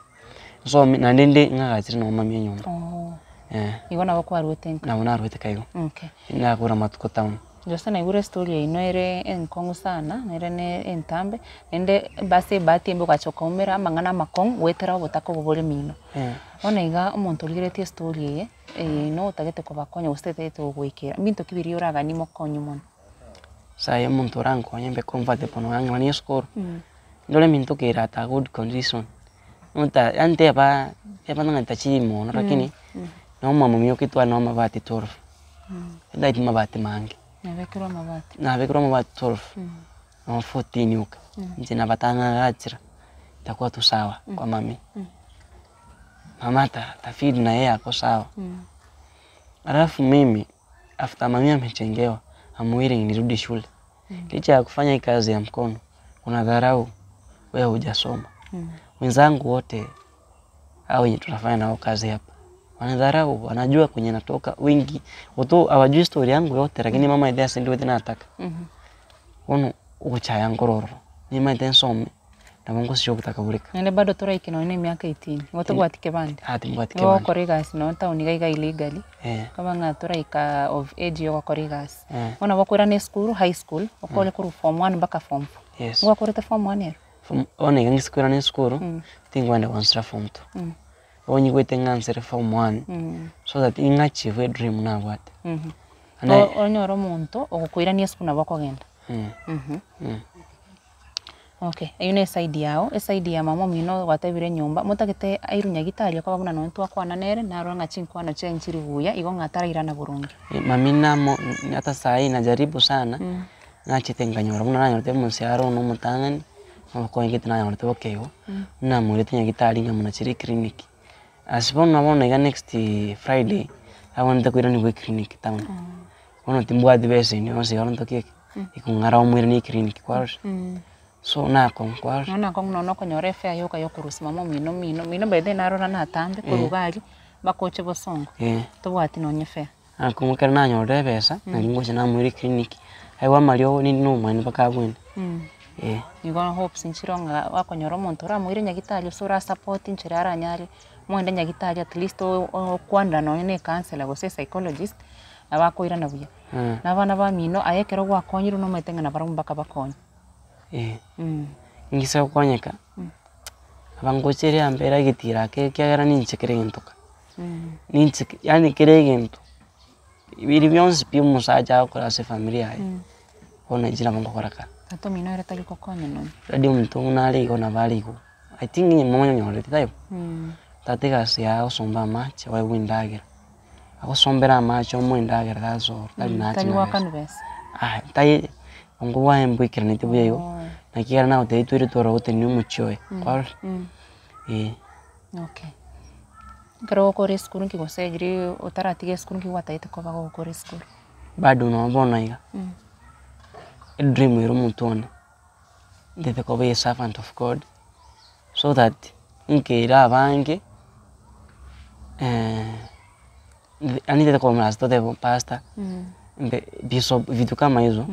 nsome naende inde ng'agachire na omomia enyomba, Ooh. eh. Igo nabo kwarwete nka. Nabo narwete ka igo, Okay. nakora amatuko town. Gose naigure estory yaino ere enkong'u sana, nere ne entambe, naende base ebahati embe ogacha okaumera amang'ana amakong'u goetera obotaka obo bore mino. Bono iga omonto origeretie estory eye, eye yaino otagete kobakonya gose otagete gogoikera, mbinto ki biria oraganie mokonywe mono? Saii omonto orankonye mbe comfortable nonya nonye na esukuru, ndore ebinto kere at a good condition, nota yaani teba teba ng'a tachiri mono lakini, na omama ominyokia tware na amabati 12. Ndaeti mabati mange. Nabekerwe amabati. Nabekerwe amabati 12, no 14 oka, inche nabatang'agachera, itakuwa tu sawa kwa mami. Mama ata atafeel na yeye ako sawa. Alafu mimi, after mami amechengewa, I'm willing nirudi shule. Licha ya kufanya hii kazi ya mkono, kuna dharau, wewe hujasoma. Wenzangu wote hao wenye tunafanya nao kazi hapa wanadharau, wanajua kwenye natoka wengi although hawajui story yangu yote lakini mama idea sindiwete nataka bono ogochaya nkororo nimaete nsome nabo ngosicha obotaka boreka. Naende bado toraike nonye na emiaka eighteen, igo tobwati kebande. Ah timbwati Nigo kebande. ogokora egasi nonye town iga iga illegally, Eh. koba ng'a toraika of age ya ogokora egasi. Eh. Bono bokoirana esukuru high school, okore korwa form one mpaka form four. Yes. Nigo okorete form one ero? Form bono iga ng'ise koirana esukuru, tingwenda gonsera form two. Onyigwete ng'a nsere form one, so that ing'achieve edream nabwate. Naende Onyore omonto ogokoirania esukuru nabo okogenda. Okay, eyio na eside yago, eside ya mama omino gwatebire enyomba, motagete airwe nyagitari okoba buna nonye twakwana nere, narora ng'a chinkwana chiaye nchiri buya, igo ng'a tarairana boronge. Mami namo hata sahi najaribu sana, nachete nkanyora buna nanyorete omosiara one omotang'ani, nokonyegete nanyorete boke igo, namoirete nyagitari nkamonachera eclinic. Ase bono bono iga next Friday, abwenerete koiraniwa eclinic town. Bono timbwati besa ende yonsi iga ntoki eke, ekong'ara omoiranie eclinic kwarora, so nakong'u kwarora. Bono nakong'u nonya okonyora efare yoka yokorusia mama omino omino, omino by the way narora natambe korwa iga aria, mpaka oche bosongo, tobwati nonya efare. Nakong'u ekero nanyorire ebesa, nari ngocha namoira eclinic, aigwe amariogo ninde na omwene mpaka abwene, eh. Igo hopes nchire ng'a okonyora omonto oramoire nyagitari ase orasupport nchera aranyare, moende nyagitari at least okwanera nonye na ecounsellor gose epsychologist, nabo akoirana buya. Na abana bamino aye ekero gwakonyirwe nomanyete ng'a nabarabwo mpaka bakonywe. Eh, ngise gokonyeka, aba ngocha ere ambere egetiro ake ekiagera ninche kera egento ka. Ninche yaani kera egento, biri bionsi pi omosacha agokora ase efamiri yaye, bono inche nabo ngokora ka. Tata omino ere tari gokonya nonye. Radi omonto buna are igo nabo are igo, I think onye monyorete taibo, tata egasi yaye agosomba amache oegwe endagera, agosombera amache omoe endagera that's all, tari nache Tari na besa. goakanwa besa. Aya tai ongo bwaye mboikeraneti buya igo, naki ekero nagotebia twere twarora gotenenia omochie oye, kwarora? Eh. Okay. Ekero ogokora esukuru nki gose riria otaratiga esukuru nki gwatagete koba gogokora esukuru? Bado nonye bono iga, edream ere omotwe one, ntete koba a servant of God, so that nkeire abange yaani ntete koba buna totebe pastor, mbe bishop vitu kama hizo,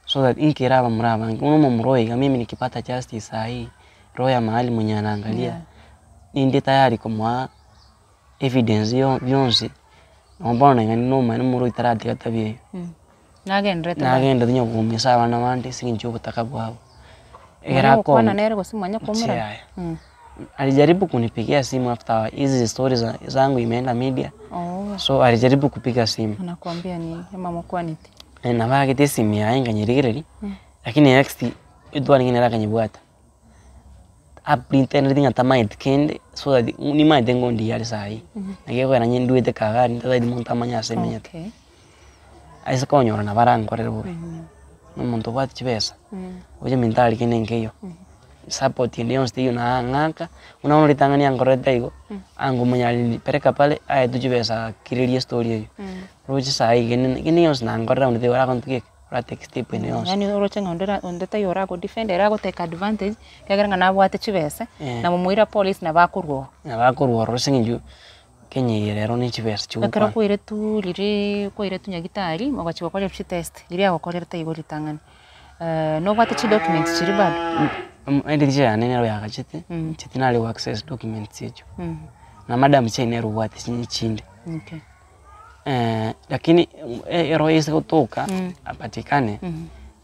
so that nkeire abamura abange, bono omomura oyo iga mimi nikipata justice sahii, roho ya mahali mwenye anaangalia, ninde tayari komoa evidence yo bionsi, nonye bono iga nomanyete omoro oyo taratiga tabia eywo. Nagenderete bado. Nagenderete onye koumisa abana bande ase eng'encho ya obotaka bwabo. Ekero Mwanya gokwana akong'a nere gose mwanya koumera? Yaya. Alijaribu kunipigia simu after hizi story za zangu imeenda media, Oh. so alijaribu kupiga simu. Anakuambia nini ama amokwanete? Nabo aagete esimu yaye nkanyerigereria, lakini next etwarenge nere akanyebwata. Apretendete ng'a tamaeti kende so that nimaete ngondigia are saii, naki ekogera onye ndwete kagari ntataeti monto amanye ase menyete. Okay. Aise konyora nabo arankorere bobe, na omonto obwate chibesa, oche minto aria kende nkeiyo, support ende yonsi teiyo nang'aka, buna bono ritang'ani ankorerete igo, angomonyariri pereka pare aetwe chibesa akiririe estory eywo, roche saii kende kende gionsi nankorera onde taiyo orakontoki eke. Ora take step ende yonsi. Yaani oroche ng'a onde onde taiyo orago defend ere ago take advantage, ekiagera ng'a nabwate chibesa, Eh. na momoira polisi nabo akorwa oo. Nabo akorwa ororo ase eng'encho Kenya eye rero ne chibesa Ekero chigokwana. kwairetwe riria kwairetwe nyagetari, ogachia gokorerwa chitest, riria agokorerete igo ritang'ani, nobwate chidocuments chiria bado? Edirisha yane nero yagachete, inche tinare go access documents echio, na madam chiaye nere obwate chinde. Okay. Lakini ero ase gotoka apatikane,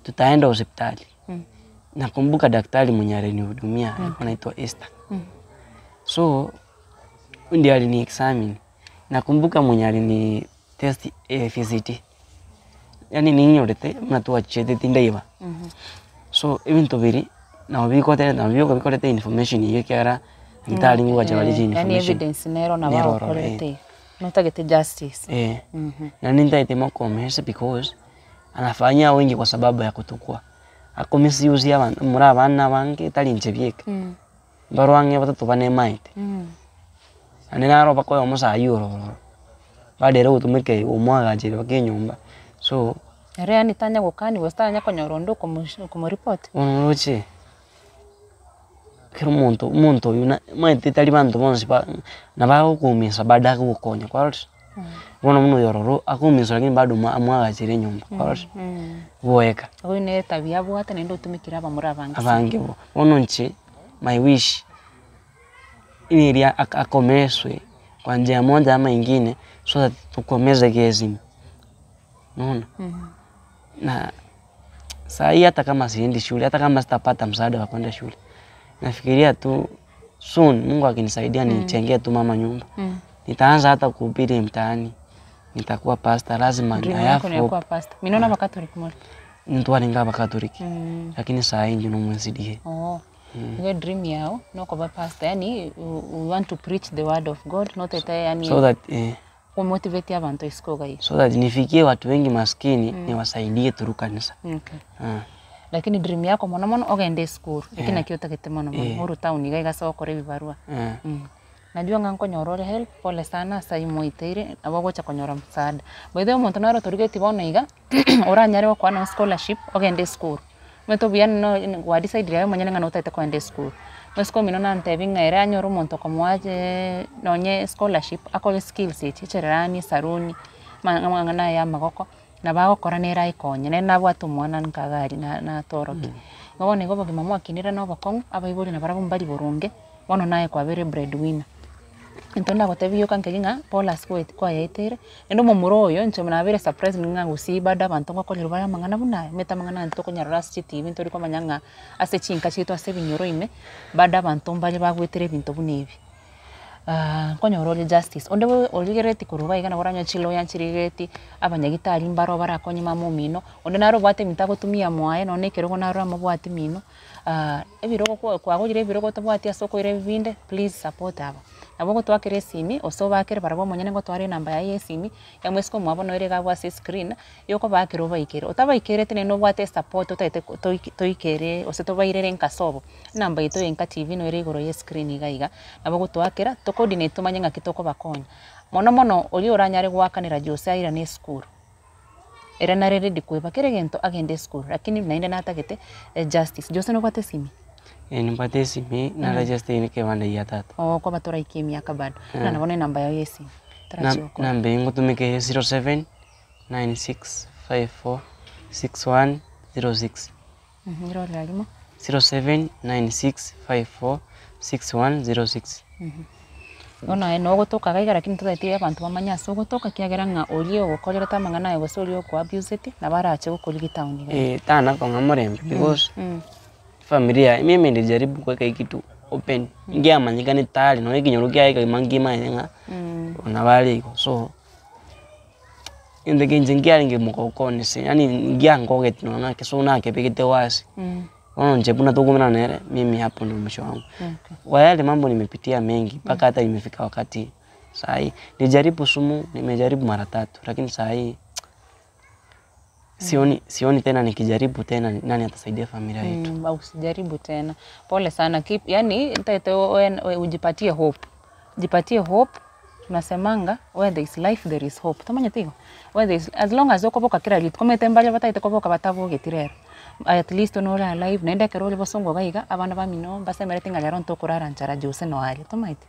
tutaenda hospitali, nakumbuka daktari mwenye alinihudumia alikuwa anaitwa Esther, so ndiye alini examine, nakumbuka mwenye alini test VCT, yaani ninyorete buna twachete tindaiba, so ebinto biria nabo bigotereta nabo bioka bikoreta information eywo ekiagera daktari ngocha bare Yaani chinformation evidence nero nabo nero ororo agokorerete eh. iga, notagete justice. Eh, naende nintagete mokomese because anafanyia wengi kwa sababu ya kotokwa, ako misuse abanto more abana abange tari inche bieka. Mbarwa ang'e batato banemaete, naende naro bakoe omosayi oro ororo, bado ere ogotumeka igo omwagachere mpaka enyomba, so. Ere yaani tanya gokaniwa gose tanya konyora onde okomosh okomoripoti. Bono oroche, ekero omonto omonto oywo na omanyete tari banto bonsi ba nabagokoumisa bado agogokonya kwarorire. Bono buna oyo ororo akoumisa lakini bado amwagachere enyomba kwarorire, boeka. Oyio nere etabia abwate naende otumekire abamura abange sana. Abange bo, bono inche my wish niria akomeswe kwa njia moja ama ingine so that tukomeze gezi unaona. Na sai hata kama siendi shule hata kama sitapata msaada wa kwenda shule nafikiria tu soon Mungu akinisaidia nijengee tu mama nyumba nitaanza hata kuhubiri mtaani nitakuwa pastor lazima Dream I yako have ni ya hope kuwa pastor. Minona abakatoliki more? Ntwarenge abakatoliki Mm. lakini saa hii inche nomo NCDA. Oh. Igo dream yao nokoba pastor yaani u want to preach the word of God notete yaani So that eh, komotivate abanto isiko iga iga. so that nifikie watu wengi maskini niwasaidie through kanisa. Okay. Ah. Lakini dream yako mono mono ogende esukuru, eki nakio otagete mono mono, Eh. orwe town iga iga ase ogokora ebibarua. Eh. Najua ng'a nkonyora ore help, pole sana ase aywo mwaiteire, nabo ogocha konyora msaada. By the way omonto naro otorigetie bono iga, oranyare gokoa nonye scholarship, ogende esukuru. Omanyete obuya no gwadecidire aye omonyene ng'a notagete kogenda esukuru. Omosike omino nantebia ng'a ere anyore omonto okomoa nonye scholarship, akore skills echi, echererani, esaruni, amang'ana aya ya amagoko, nabo agokora nere aekonye, nere nabwate omwana nka iga aria na natorokia. Igo bono igo obogima mwakinire na obokong'u, abaibori nabarabwo mbari boronge, bono naye kwabeire bread winner. Intwe nagotebia rioka nkeri ng'a pole ase goet kwayaeteire, naende omomura oyo inche nabeire surprised ng'a gusii bado abanto ngokorerwa bare amang'ana buna aya, omanyete amang'ana aya ntokonyarora ase chitibi ntori komanya ng'a ase chinka chiaito ase ebinyoro ime, bado abanto mbare bagwetera ebinto buna ebi. Nkonyora ore justice, onde bobe origereti korwa iga iga nabo oranyore chilawyer nchirigereti, abanyagitari mbaro barakonye mama omino, onde naro obwate ebinto agotumia mwaye nonye na ekerogo naro amobwati mino. Ebirogo kwa kwagorire ebirogo otabwati ase okoira ebinde, please support aba. Nabo ogotoakera esimi, gose obakere barabwo omonyene ngotware enamba yaye ya esimi, ya omosike omwabo nere iga abwo ase escreen, yokobaakera obaikere. Otabaikereti naende nobwate esupport otagete toike toikere gose tobairere nka sobo, enamba yaito ya Enka TV nere igoro ya escreen iga iga, nabo ogotoakera, to coordinate tomanye ng'aki tokobakonya. Mono mono, oria oranyare goakanera Jose airane esukuru. Ere nare ready koeba kera egento agende esukuru lakini naende natagete ejustice. Jose nobwate esimi? Eh nimbwate esimi nararegisteire ekebande gia tata. Oo okoba toraika emiaka bado. Buna nabo na enamba yao ya esimi, torachi gokora. Namba eye ngotumeka eye 07 96 54 61 06. Irorera rimo. 07 96 54 61 06. Bono aye nogotoka iga iga lakini totageti abanto bamanye ase ogotoka ekiagera ng'a oria ogokorerete amang'ana aye gose oria oko abuseti nabo arache gokorigia etown iga. Eh, tana kong'a morembe because familia yaye mimi nilijaribu kuweka hii kitu open ngiamanyekane tari nonye ekenyoro kiaye ekegima nkimanyete ng'a nabo are igo so Egento eke inche nkiarenge mogokonese yaani ngiangogeti nonya ng'ake so nakebegete wasi. Bono inche buna tokomerana nere, mimi hapo ndo mwisho wangu. Kwa yale mambo nimepitia mengi mpaka hata imefika wakati sai nilijaribu sumu, nimejaribu mara tatu lakini sai sioni sioni tena nikijaribu tena nani atasaidia familia yetu. Usijaribu tena. Pole sana keep yaani ntaete ujipatie hope. Jipatie hope. Tunasemanga where there is life there is hope, tomanyeti igo? Where there is as long as okoboka kera rituko, omanyete mbaria batagete koboka batabogeti rero, at least nore alive naende ekero ore bosongo iga iga, abana bamino mbasemereti ng'a rero ntokorara nchara Jose no aria, tomaeti?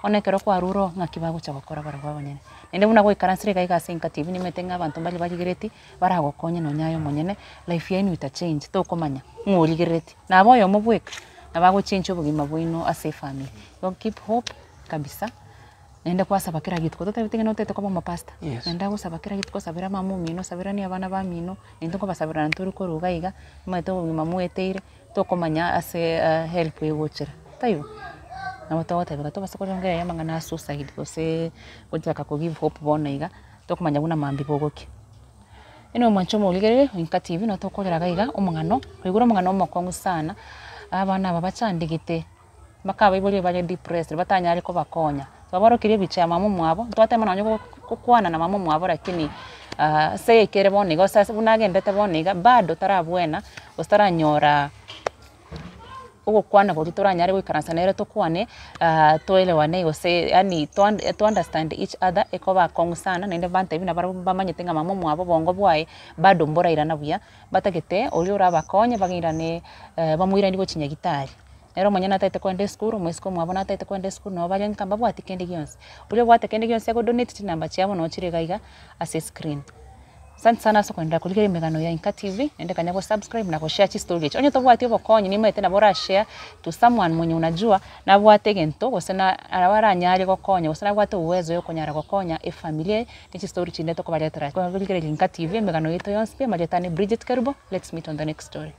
Bono ekero kwarure oo, ng'aki bagocha gokora barabwo abanyene. Naende buna gwaikaransire iga iga ase enka TV nimanyete ng'a abanto mbaria barigereti, baragokonye nonya aye omonyene, life yaino itachange, tokomanya ng'o origerereti. Naba oyomo bweka, nabo agochange obogima bwaino ase efamiri. Igo keep hope kabisa, naende kwasaba kera rituko, totebeti ng'a notagete koba omopastor, Yes. naende agosaba kera rituko osabere mama omino, osaberanie abana bamino, intwe nkobasabera ntore korwa iga iga, omanyete obogima mweteire, tokomanya ase help egochera, taibo? Nabo togoteba iga tobasa korengereria amang'ana a suicide gose gochaka ko give hope bono iga, tokomanya buna mambia bogokia. Inwe mwanche omorigereria Inka TV nabo tokorera iga iga omong'ano, oigure omong'ano omokong'u sana, abana aba bachandegete, mpaka abaibori bare depressed batanyare kobakonya. Twabaorokirie ebicha ya mama omwabo, ntwatema nonye gokwana na mama omwabo lakini ase yaikere bono iga gose ase buna agendete bono iga bado tarabwena gose taranyora ogokwana koria toranyare goikaransa nere tokwane toelewane gose yaani to understand each other ekoba akong'u sana naende mbantebi nabarabwo mbamanyete ng'a mama omwabo obongo bwaye bado mborairana buya, batagete oria orabakonye bairane bamoiranie gochia nyagetari. Nere omonyene atagete kogenda esukuru, omoiseke omwabo natagete kogenda esukuru nabo bare nka mbabwati kende gionsi. Oria obwate kende gionsi ago donate chinamba chiabo noo chire iga iga ase escreen. Asante sana ase okoenderea korigereria emegano ya Inka TV, naende kanya go subscribe na go share chistory echi. Onye tobwati obokonyi nimaete nabo ora share to someone mwenye unajua nabwate egento gose na nabo aranyare gokonya gose nabwate uwezo ya okonyara gokonya efamiri eye ne chistory chinde tokobaretera. Korigereria Inka TV emegano yaito yonsi pi, amarieta ane Bridget Kerubo, let's meet on the next story.